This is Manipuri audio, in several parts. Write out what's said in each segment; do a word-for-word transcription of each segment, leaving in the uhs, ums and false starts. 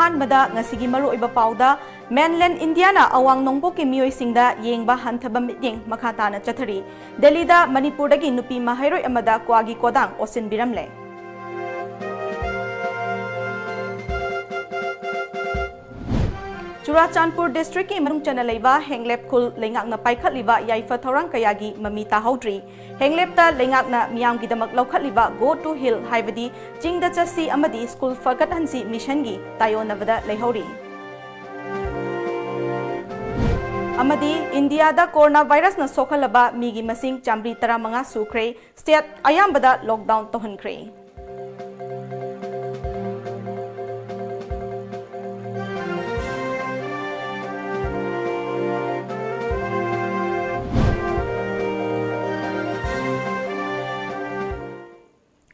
ꯑꯍꯥꯟꯕꯗ ꯉꯁꯤꯒꯤ ꯃꯔꯨꯑꯣꯏꯕ ꯄꯥꯎꯗ, ꯃꯦꯟꯂꯦꯟ ꯏꯟꯗꯤꯌꯥꯅ ꯑꯋꯥꯡ ꯅꯣꯡꯄꯣꯛꯀꯤ ꯃꯤꯑꯣꯏꯁꯤꯡꯗ ꯌꯦꯡꯕ ꯍꯟꯊꯕ ꯃꯤꯠꯌꯦꯡ ꯃꯈꯥ ꯇꯥꯅ ꯆꯠꯊꯔꯤ꯫ ꯗꯦꯜꯂꯤꯗ ꯃꯅꯤꯄꯨꯔꯗꯒꯤ ꯅꯨꯄꯤ ꯃꯍꯩꯔꯣꯏ ꯑꯃꯗ ꯀ꯭ꯋꯥꯒꯤ ꯀꯣꯗꯥꯡ ꯑꯣꯠꯁꯤꯟꯕꯤꯔꯝꯂꯦ꯫ ꯆꯨꯔꯥꯆꯥꯟꯄꯨꯔ ꯗꯤꯁꯇ꯭ꯔꯤꯛꯀꯤ ꯃꯅꯨꯡ ꯆꯟꯅ ꯂꯩꯕ ꯍꯦꯡꯂꯦꯞ ꯈꯨꯜ ꯂꯩꯉꯥꯛꯅ ꯄꯥꯏꯈꯠꯂꯤꯕ ꯌꯥꯏꯐ ꯊꯧꯔꯥꯡ ꯀꯌꯥꯒꯤ ꯃꯃꯤ ꯇꯥꯍꯧꯗ꯭ꯔꯤ꯫ ꯍꯦꯡꯂꯦꯞꯇ ꯂꯩꯉꯥꯛꯅ ꯃꯤꯌꯥꯝꯒꯤꯗꯃꯛ ꯂꯧꯈꯠꯂꯤꯕ Go to Hill, ꯍꯥꯏꯕꯗꯤ ꯆꯤꯡꯗ ꯆꯠꯁꯤ ꯑꯃꯗꯤ ꯁ꯭ꯀꯨꯜ ꯐꯒꯠꯍꯟꯁꯤ ꯃꯤꯁꯟꯒꯤ ꯇꯥꯏꯑꯣꯟꯅꯕꯗ ꯂꯩꯍꯧꯔꯤ꯫ ꯑꯃꯗꯤ ꯏꯟꯗꯤꯌꯥꯗ ꯀꯣꯔꯣꯅꯥ ꯚꯥꯏꯔꯁꯅ ꯁꯣꯛꯍꯜꯂꯕ ꯃꯤꯒꯤ ꯃꯁꯤꯡ ꯆꯥꯃꯔꯤ ꯇꯔꯥꯃꯉꯥ ꯁꯨꯈ꯭ꯔꯦ꯫ ꯁ꯭ꯇꯦꯠ ꯑꯌꯥꯝꯕꯗ ꯂꯣꯛꯗꯥꯎꯟ ꯇꯧꯍꯟꯈ꯭ꯔꯦ꯫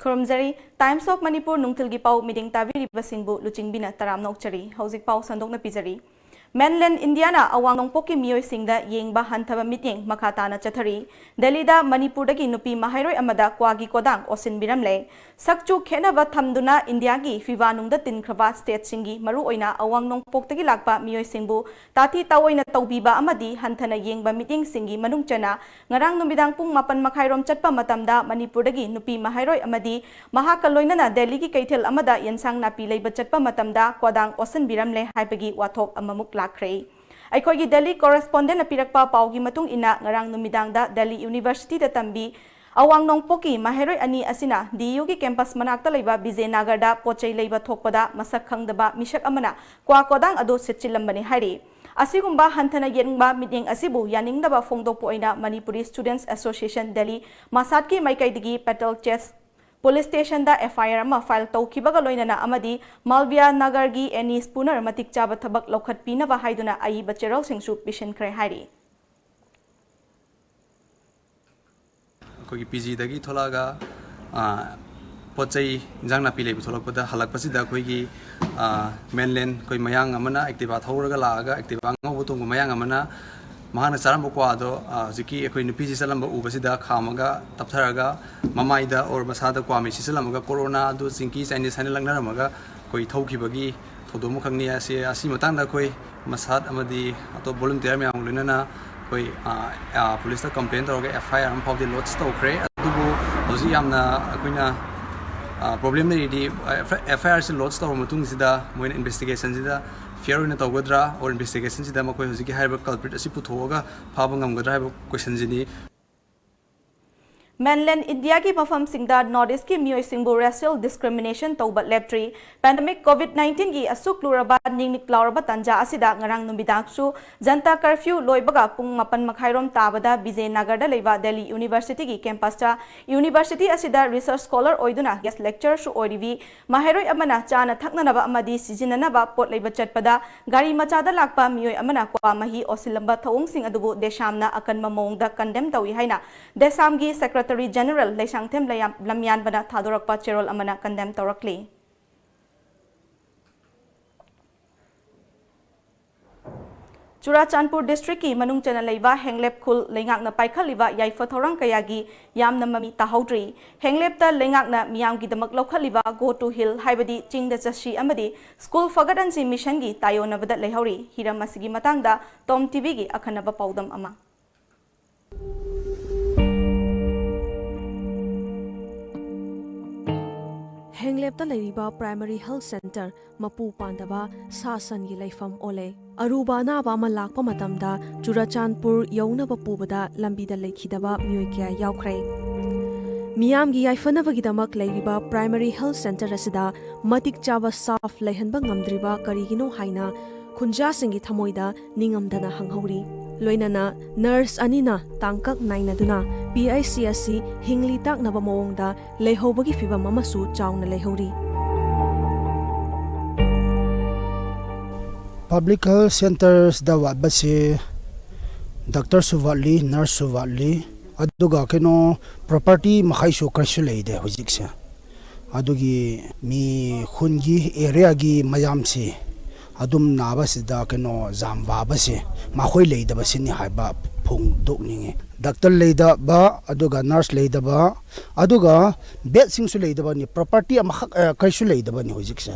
ꯈꯨꯔꯨꯝꯖꯔꯤ꯫ Times of Manipur ꯅꯨꯡꯊꯤꯜꯒꯤ ꯄꯥꯎ ꯃꯤꯠꯌꯦꯡ ꯇꯥꯕꯤꯔꯤꯕꯁꯤꯡꯕꯨ ꯂꯨꯆꯤꯡꯕꯤꯅ ꯇꯔꯥꯝꯅ ꯑꯣꯛꯆꯔꯤ꯫ ꯍꯧꯖꯤꯛ ꯄꯥꯎ ꯁꯟꯗꯣꯛꯅ ꯄꯤꯖꯔꯤ꯫ ꯃꯦꯟꯂꯦꯟ ꯏꯟꯗꯤꯌꯥꯅ ꯑꯋꯥꯡ ꯅꯣꯡꯄꯣꯛꯀꯤ ꯃꯤꯑꯣꯏꯁꯤꯡꯗ ꯌꯦꯡꯕ ꯍꯟꯊꯕ ꯃꯤꯠꯌꯦꯡ ꯃꯈꯥ ꯇꯥꯅ ꯆꯠꯊꯔꯤ꯫ ꯗꯦꯜꯂꯤꯗ ꯃꯅꯤꯄꯨꯔꯗꯒꯤ ꯅꯨꯄꯤ ꯃꯍꯩꯔꯣꯏ ꯑꯃꯗ ꯀ꯭ꯋꯥꯒꯤ ꯀꯣꯗꯥꯡ ꯑꯣꯠꯁꯤꯟꯕꯤꯔꯝꯂꯦ꯫ ꯁꯛꯆꯨ ꯈꯦꯠꯅꯕ ꯊꯝꯗꯨꯅ ꯏꯟꯗꯤꯌꯥꯒꯤ ꯐꯤꯕꯥ ꯅꯨꯡꯗ ꯇꯤꯟꯈ꯭ꯔꯕ ꯁ꯭ꯇꯦꯠꯁꯤꯡꯒꯤ, ꯃꯔꯨꯑꯣꯏꯅ ꯑꯋꯥꯡ ꯅꯣꯡꯄꯣꯛꯇꯒꯤ ꯂꯥꯛꯄ ꯃꯤꯑꯣꯏꯁꯤꯡꯕꯨ ꯇꯥꯊꯤ ꯇꯥꯑꯣꯏꯅ ꯇꯧꯕꯤꯕ ꯑꯃꯗꯤ ꯍꯟꯊꯅ ꯌꯦꯡꯕ ꯃꯤꯠꯌꯦꯡꯁꯤꯡꯒꯤ ꯃꯅꯨꯡ ꯆꯟꯅ ꯉꯔꯥꯡ ꯅꯨꯃꯤꯗꯥꯡ ꯄꯨꯡ ꯃꯥꯄꯟ ꯃꯈꯥꯏꯔꯣꯝ ꯆꯠꯄ ꯃꯇꯝꯗ ꯃꯅꯤꯄꯨꯔꯗꯒꯤ ꯅꯨꯄꯤ ꯃꯍꯩꯔꯣꯏ ꯑꯃꯗꯤ ꯃꯍꯥꯛꯀ ꯂꯣꯏꯅꯅ ꯗꯦꯜꯂꯤꯒꯤ ꯀꯩꯊꯦꯜ ꯑꯃꯗ ꯌꯦꯟꯁꯥꯡ ꯅꯥꯄꯤ ꯂꯩꯕ ꯆꯠꯄ ꯃꯇꯝꯗ ꯀꯣꯗꯥꯡ ꯑꯣꯠꯁꯤꯟꯕꯤꯔꯝꯂꯦ ꯍꯥꯏꯕꯒꯤ ꯋꯥꯊꯣꯛ ꯑꯃꯃꯨꯛ ꯂꯥꯛꯈ꯭ꯔꯦ꯫ ꯑꯩꯈꯣꯏꯒꯤ ꯗꯦꯜꯂꯤ ꯀꯣꯔꯦꯁꯄꯣꯟꯗꯦꯟꯠꯅ ꯄꯤꯔꯛꯄ ꯄꯥꯎꯒꯤ ꯃꯇꯨꯡ ꯏꯟꯅ, ꯉꯔꯥꯡ ꯅꯨꯃꯤꯗꯥꯡꯗ ꯗꯦꯜꯂꯤ ꯌꯨꯅꯤꯚꯔꯁꯤꯇꯤꯗ ꯇꯝꯕꯤ ꯑꯋꯥꯡ ꯅꯣꯡꯄꯣꯛꯀꯤ ꯃꯍꯩꯔꯣꯏ ꯑꯅꯤ ꯑꯁꯤꯅ ꯗꯤ ꯌꯨꯒꯤ ꯀꯦꯝꯄꯁ ꯃꯅꯥꯛꯇ ꯂꯩꯕ ꯕꯤꯖꯦꯅꯥꯒꯔꯗ ꯄꯣꯠ ꯆꯩ ꯂꯩꯕ ꯊꯣꯛꯄꯗ ꯃꯁꯛ ꯈꯪꯗꯕ ꯃꯤꯁꯛ ꯑꯃꯅ ꯀ꯭ꯋꯥ ꯀꯣꯗꯥꯡ ꯑꯗꯨ ꯁꯤꯠꯆꯤꯜꯂꯝꯕꯅꯤ ꯍꯥꯏꯔꯤ꯫ ꯑꯁꯤꯒꯨꯝꯕ ꯍꯟꯊꯅ ꯌꯦꯡꯕ ꯃꯤꯠꯌꯦꯡ ꯑꯁꯤꯕꯨ ꯌꯥꯅꯤꯡꯗꯕ ꯐꯣꯡꯗꯣꯛꯄ ꯑꯣꯏꯅ ꯃꯅꯤꯄꯨꯔꯤ ꯁ꯭ꯇꯨꯗꯦꯟꯠꯁ ꯑꯦꯁꯣꯁꯤꯌꯦꯁꯟ ꯗꯦꯜꯂꯤ ꯃꯁꯥꯠꯀꯤ ꯃꯥꯏꯀꯩꯗꯒꯤ ꯄꯦꯇꯜ ꯆꯦꯁ ꯄꯨꯂꯤꯁ ꯁ꯭ꯇꯦꯁꯟꯗ ꯑꯦꯐ ꯑꯥꯏ ꯑꯥꯔ ꯑꯃ ꯐꯥꯏꯜ ꯇꯧꯈꯤꯕꯒ ꯂꯣꯏꯅꯅ ꯑꯃꯗꯤ ꯃꯥꯜꯕꯤꯌꯥ ꯅꯒꯔꯒꯤ ꯑꯦꯅꯤ ꯁ꯭ꯄꯨꯅꯔ ꯃꯇꯤꯛ ꯆꯥꯕ ꯊꯕꯛ ꯂꯧꯈꯠꯄꯤꯅꯕ ꯍꯥꯏꯗꯨꯅ ꯑꯏꯕ ꯆꯦꯔꯣꯜꯁꯤꯡꯁꯨ ꯄꯤꯁꯤꯟꯈ꯭ꯔꯦ ꯍꯥꯏꯔꯤ꯫ ꯑꯩꯈꯣꯏꯒꯤ ꯄꯤ ꯖꯤꯗꯒꯤ ꯊꯣꯛꯂꯛꯑꯒ, ꯑ, ꯄꯣꯠ ꯆꯩ, ꯏꯟꯖꯥꯡ ꯅꯥꯄꯤ ꯂꯩꯕ ꯊꯣꯛꯂꯛꯄꯗ, ꯍꯜꯂꯛꯄꯁꯤꯗ ꯑꯩꯈꯣꯏꯒꯤ, ꯑ, ꯃꯦꯟꯂꯦꯟ, ꯑꯩꯈꯣꯏ ꯃꯌꯥꯡ ꯑꯃꯅ ꯑꯦꯛꯇꯤꯚꯥ ꯊꯧꯔꯒ ꯂꯥꯛꯑꯒ, ꯑꯦꯛꯇꯤꯚꯥ ꯑꯉꯧꯕ ꯇꯣꯡꯕ ꯃꯌꯥꯡ ꯑꯃꯅ ꯃꯍꯥꯛꯅ ꯆꯥꯔꯝꯕ ꯀ꯭ꯋꯥꯗꯣ, ꯑ, ꯍꯧꯖꯤꯛꯀꯤ ꯑꯩꯈꯣꯏ ꯅꯨꯄꯤꯁꯤ ꯆꯠꯂꯝꯕ ꯎꯕꯁꯤꯗ ꯈꯥꯝꯃꯒ ꯇꯞꯊꯔꯒ ꯃꯃꯥꯏꯗ ꯑꯣꯔ ꯃꯁꯥꯗ ꯀ꯭ꯋꯥ ꯃꯍꯤ ꯁꯤꯠꯆꯜꯂꯝꯃꯒ ꯀꯣꯔꯣꯅꯥ ꯑꯗꯨ ꯆꯤꯡꯀꯤ ꯆꯥꯏꯅꯤꯁ ꯍꯥꯏꯅ ꯂꯛꯅꯔꯝꯃꯒ ꯑꯩꯈꯣꯏ ꯊꯧꯈꯤꯕꯒꯤ ꯊꯧꯗꯣꯛ ꯑꯃꯈꯛꯅꯤ꯫ ꯑꯁꯤ ꯑꯁꯤ ꯃꯇꯥꯡꯗ ꯑꯩꯈꯣꯏ ꯃꯁꯥꯠ ꯑꯃꯗꯤ ꯑꯇꯣꯞꯄ ꯚꯣꯂꯨꯟꯇꯤꯌꯔ ꯃꯌꯥꯝꯒ ꯂꯣꯏꯅꯅ ꯑꯩꯈꯣꯏ ꯄꯨꯂꯤꯁꯇ ꯀꯝꯄ꯭ꯂꯦꯟ ꯇꯧꯔꯒ ꯑꯦꯐ ꯑꯥꯏ ꯑꯥꯔ ꯑꯃ ꯐꯥꯎꯗꯤ ꯂꯣꯗꯖ ꯇꯧꯈ꯭ꯔꯦ꯫ ꯑꯗꯨꯕꯨ ꯍꯧꯖꯤꯛ ꯌꯥꯝꯅ ꯑꯩꯈꯣꯏꯅ ꯄ꯭ꯔꯣꯕ꯭ꯂꯦꯝ ꯂꯩꯔꯤꯗꯤ ꯑꯦꯐ ꯑꯥꯏ ꯑꯥꯔꯁꯤ ꯂꯣꯗꯖ ꯇꯧꯔꯕ ꯃꯇꯨꯡꯁꯤꯗ ꯃꯣꯏꯅ ꯏꯟꯚꯦꯁꯇꯤꯒꯦꯁꯟꯁꯤꯗ ꯐꯤꯌꯔ ꯑꯣꯏꯅ ꯇꯧꯒꯗ꯭ꯔꯥ, ꯑꯣꯔ ꯏꯟꯚꯦꯁꯇꯤꯒꯦꯁꯟꯁꯤꯗ ꯃꯈꯣꯏ ꯍꯧꯖꯤꯛꯀꯤ ꯍꯥꯏꯔꯤꯕ ꯀꯜꯄ꯭ꯔꯤꯠ ꯑꯁꯤ ꯄꯨꯊꯣꯛꯑꯒ ꯐꯥꯕ ꯉꯝꯒꯗ꯭ꯔꯥ ꯍꯥꯏꯕ ꯀꯣꯏꯁꯟꯁꯤꯅꯤ꯫ ꯃꯦꯟꯂꯦꯟ ꯏꯟꯗꯤꯌꯥꯒꯤ ꯃꯐꯝꯁꯤꯡꯗ ꯅꯣꯔꯠ ꯏꯁꯀꯤ ꯃꯤꯑꯣꯏꯁꯤꯡꯕꯨ ꯔꯦꯁꯤꯌꯦꯜ ꯗꯤꯁꯀ꯭ꯔꯤꯃꯤꯅꯦꯁꯟ ꯇꯧꯕ ꯂꯦꯞꯇ꯭ꯔꯤ꯫ ꯄꯦꯟꯗꯦꯃꯤꯛ ꯀꯣꯚꯤꯗ ꯅꯥꯏꯟꯇꯤꯟꯒꯤ ꯑꯁꯨꯛ ꯂꯨꯔꯕ ꯅꯤꯛꯅꯤꯛ ꯂꯥꯎꯔꯕ ꯇꯥꯟꯖꯥ ꯑꯁꯤꯗ ꯉꯔꯥꯡ ꯅꯨꯃꯤꯗꯥꯡꯁꯨ ꯖꯟꯇꯥ ꯀꯔꯐ꯭ꯌꯨ ꯂꯣꯏꯕꯒ ꯄꯨꯡ ꯃꯥꯄꯟ ꯃꯈꯥꯏꯔꯣꯝ ꯇꯥꯕꯗ ꯕꯤꯖꯦꯅꯒꯔꯗ ꯂꯩꯕ ꯗꯦꯜꯂꯤ ꯌꯨꯅꯤꯚꯔꯁꯤꯇꯤꯒꯤ ꯀꯦꯝꯄꯁꯇ ꯌꯨꯅꯤꯚꯔꯁꯤꯇꯤ ꯑꯁꯤꯗ ꯔꯤꯁꯔꯆ ꯁ꯭ꯀꯣꯂꯔ ꯑꯣꯏꯗꯨꯅ ꯒꯦꯁ ꯂꯦꯛꯆꯔꯁꯨ ꯑꯣꯏꯔꯤꯕꯤ ꯃꯍꯩꯔꯣꯏ ꯑꯃꯅ ꯆꯥꯅ ꯊꯛꯅꯅꯕ ꯑꯃꯗꯤ ꯁꯤꯖꯤꯟꯅꯅꯕ ꯄꯣꯠ ꯂꯩꯕ ꯆꯠꯄꯗ ꯒꯥꯔꯤ ꯃꯆꯥꯗ ꯂꯥꯛꯄ ꯃꯤꯑꯣꯏ ꯑꯃꯅ ꯀ꯭ꯋꯥ ꯃꯍꯤ ꯑꯣꯁꯤꯜꯂꯝꯕ ꯊꯧꯑꯣꯡꯁꯤꯡ ꯑꯗꯨꯕꯨ ꯗꯦꯁꯥꯝꯅ ꯑꯀꯟꯕ ꯃꯑꯣꯡꯗ ꯀꯟꯗꯦꯝ ꯇꯧꯏ ꯍꯥꯏꯅ ꯗꯦꯁꯥꯝꯒꯤ ꯁꯦꯀ꯭ꯔꯦꯇꯔꯤ ꯖꯦꯅꯔꯦꯜ ꯂꯩꯁꯥꯡꯊꯦꯝ ꯂꯩꯌꯥꯝ-, ꯂꯝꯌꯥꯟꯕꯅ ꯊꯥꯗꯣꯔꯛꯄ ꯆꯦꯔꯣꯜ ꯑꯃꯅ ꯀꯟꯗꯦꯝ ꯇꯧꯔꯛꯂꯤ꯫ ꯆꯨꯔꯥꯆꯥꯟꯄꯨꯔ ꯗꯤꯁꯇ꯭ꯔꯤꯛꯀꯤ ꯃꯅꯨꯡ ꯆꯟꯅ ꯂꯩꯕ ꯍꯦꯡꯂꯦꯞ ꯈꯨꯜ ꯂꯩꯉꯥꯛꯅ ꯄꯥꯏꯈꯠꯂꯤꯕ ꯌꯥꯏꯐ ꯊꯧꯔꯥꯡ ꯀꯌꯥꯒꯤ ꯌꯥꯝꯅ ꯃꯃꯤ ꯇꯥꯍꯧꯗ꯭ꯔꯤ꯫ ꯍꯦꯡꯂꯦꯞꯇ ꯂꯩꯉꯥꯛꯅ ꯃꯤꯌꯥꯝꯒꯤꯗꯃꯛ ꯂꯧꯈꯠꯂꯤꯕ Go to Hill ꯍꯥꯏꯕꯗꯤ ꯆꯤꯡꯗ ꯆꯠꯁꯤ ꯑꯃꯗꯤ ꯁ꯭ꯀꯨꯜ ꯐꯒꯠꯍꯟꯁꯤ ꯃꯤꯁꯟꯒꯤ ꯇꯥꯏꯑꯣꯟꯅꯕꯗ ꯂꯩꯍꯧꯔꯤ꯫ ꯍꯤꯔꯝ ꯑꯁꯤꯒꯤ ꯃꯇꯥꯡꯗ ꯇꯣꯝ ꯇꯤꯚꯤꯒꯤ ꯑꯈꯟꯅꯕ ꯄꯥꯎꯗꯝ ꯑꯃ꯫ ꯍꯦꯡꯂꯦꯞꯇ ꯂꯩꯔꯤꯕ ꯄ꯭ꯔꯥꯏꯃꯔꯤ ꯍꯦꯜꯊ ꯁꯦꯟꯇꯔ ꯃꯄꯨ ꯄꯥꯟꯗꯕ ꯁꯥ ꯁꯟꯒꯤ ꯂꯩꯐꯝ ꯑꯣꯜꯂꯦ꯫ ꯑꯔꯨꯕ ꯑꯅꯥꯕ ꯑꯃ ꯂꯥꯛꯄ ꯃꯇꯝꯗ ꯆꯨꯔꯆꯥꯟꯄꯨꯔ ꯌꯧꯅꯕ ꯄꯨꯕꯗ ꯂꯝꯕꯤꯗ ꯂꯩꯈꯤꯗꯕ ꯃꯤꯑꯣꯏ ꯀꯌꯥ ꯌꯥꯎꯈ꯭ꯔꯦ꯫ ꯃꯤꯌꯥꯝꯒꯤ ꯌꯥꯏꯐꯅꯕꯒꯤꯗꯃꯛ ꯂꯩꯔꯤꯕ ꯄ꯭ꯔꯥꯏꯃꯔꯤ ꯍꯦꯜꯊ ꯁꯦꯟꯇꯔ ꯑꯁꯤꯗ ꯃꯇꯤꯛ ꯆꯥꯕ ꯁ꯭ꯇꯥꯐ ꯂꯩꯍꯟꯕ ꯉꯝꯗ꯭ꯔꯤꯕ ꯀꯔꯤꯒꯤꯅꯣ ꯍꯥꯏꯅ ꯈꯨꯟꯖꯥꯁꯤꯡꯒꯤ ꯊꯃꯣꯏꯗ ꯅꯤꯡꯉꯝꯗꯅ ꯍꯪꯍꯧꯔꯤ꯫ ꯂꯣꯏꯅꯅ ꯅꯔꯁ ꯑꯅꯤꯅ ꯇꯥꯡꯀꯛ ꯅꯥꯏꯅꯗꯨꯅ ꯄꯤ ꯑꯩꯆ ꯁꯤ ꯑꯁꯤ ꯍꯤꯡꯂꯤ ꯇꯥꯛꯅꯕ ꯃꯑꯣꯡꯗ ꯂꯩꯍꯧꯕꯒꯤ ꯐꯤꯚꯝ ꯑꯃꯁꯨ ꯆꯥꯎꯅ ꯂꯩꯍꯧꯔꯤ꯫ ꯄꯕ꯭ꯂꯤꯛ ꯍꯦꯜꯊ ꯁꯦꯟꯇꯔꯁꯗ ꯋꯥꯠꯄꯁꯦ ꯗꯥꯛꯇꯔꯁꯨ ꯋꯥꯠꯂꯤ, ꯅꯔꯁꯁꯨ ꯋꯥꯠꯂꯤ, ꯑꯗꯨꯒ ꯀꯩꯅꯣ ꯄ꯭ꯔꯣꯄꯔꯇꯤ ꯃꯈꯩꯁꯨ ꯀꯔꯤꯁꯨ ꯂꯩꯇꯦ ꯍꯧꯖꯤꯛꯁꯦ꯫ ꯑꯗꯨꯒꯤ ꯃꯤ ꯈꯨꯟꯒꯤ ꯑꯦꯔꯤꯌꯥꯒꯤ ꯃꯌꯥꯝꯁꯤ ꯑꯗꯨꯝ ꯅꯥꯕꯁꯤꯗ ꯀꯩꯅꯣ ꯖꯥꯝ ꯋꯥꯕꯁꯦ ꯃꯈꯣꯏ ꯂꯩꯇꯕꯁꯤꯅꯤ ꯍꯥꯏꯕ ꯐꯣꯡꯗꯣꯛꯅꯤꯡꯉꯤ꯫ ꯗꯥꯛꯇꯔ ꯂꯩꯇꯕ, ꯑꯗꯨꯒ ꯅꯔꯁ ꯂꯩꯇꯕ, ꯑꯗꯨꯒ ꯕꯦꯗꯁꯤꯡꯁꯨ ꯂꯩꯇꯕꯅꯤ, ꯄ꯭ꯔꯣꯄꯔꯇꯤ ꯑꯃꯈꯛ, ꯑ, ꯀꯔꯤꯁꯨ ꯂꯩꯇꯕꯅꯤ ꯍꯧꯖꯤꯛꯁꯦ꯫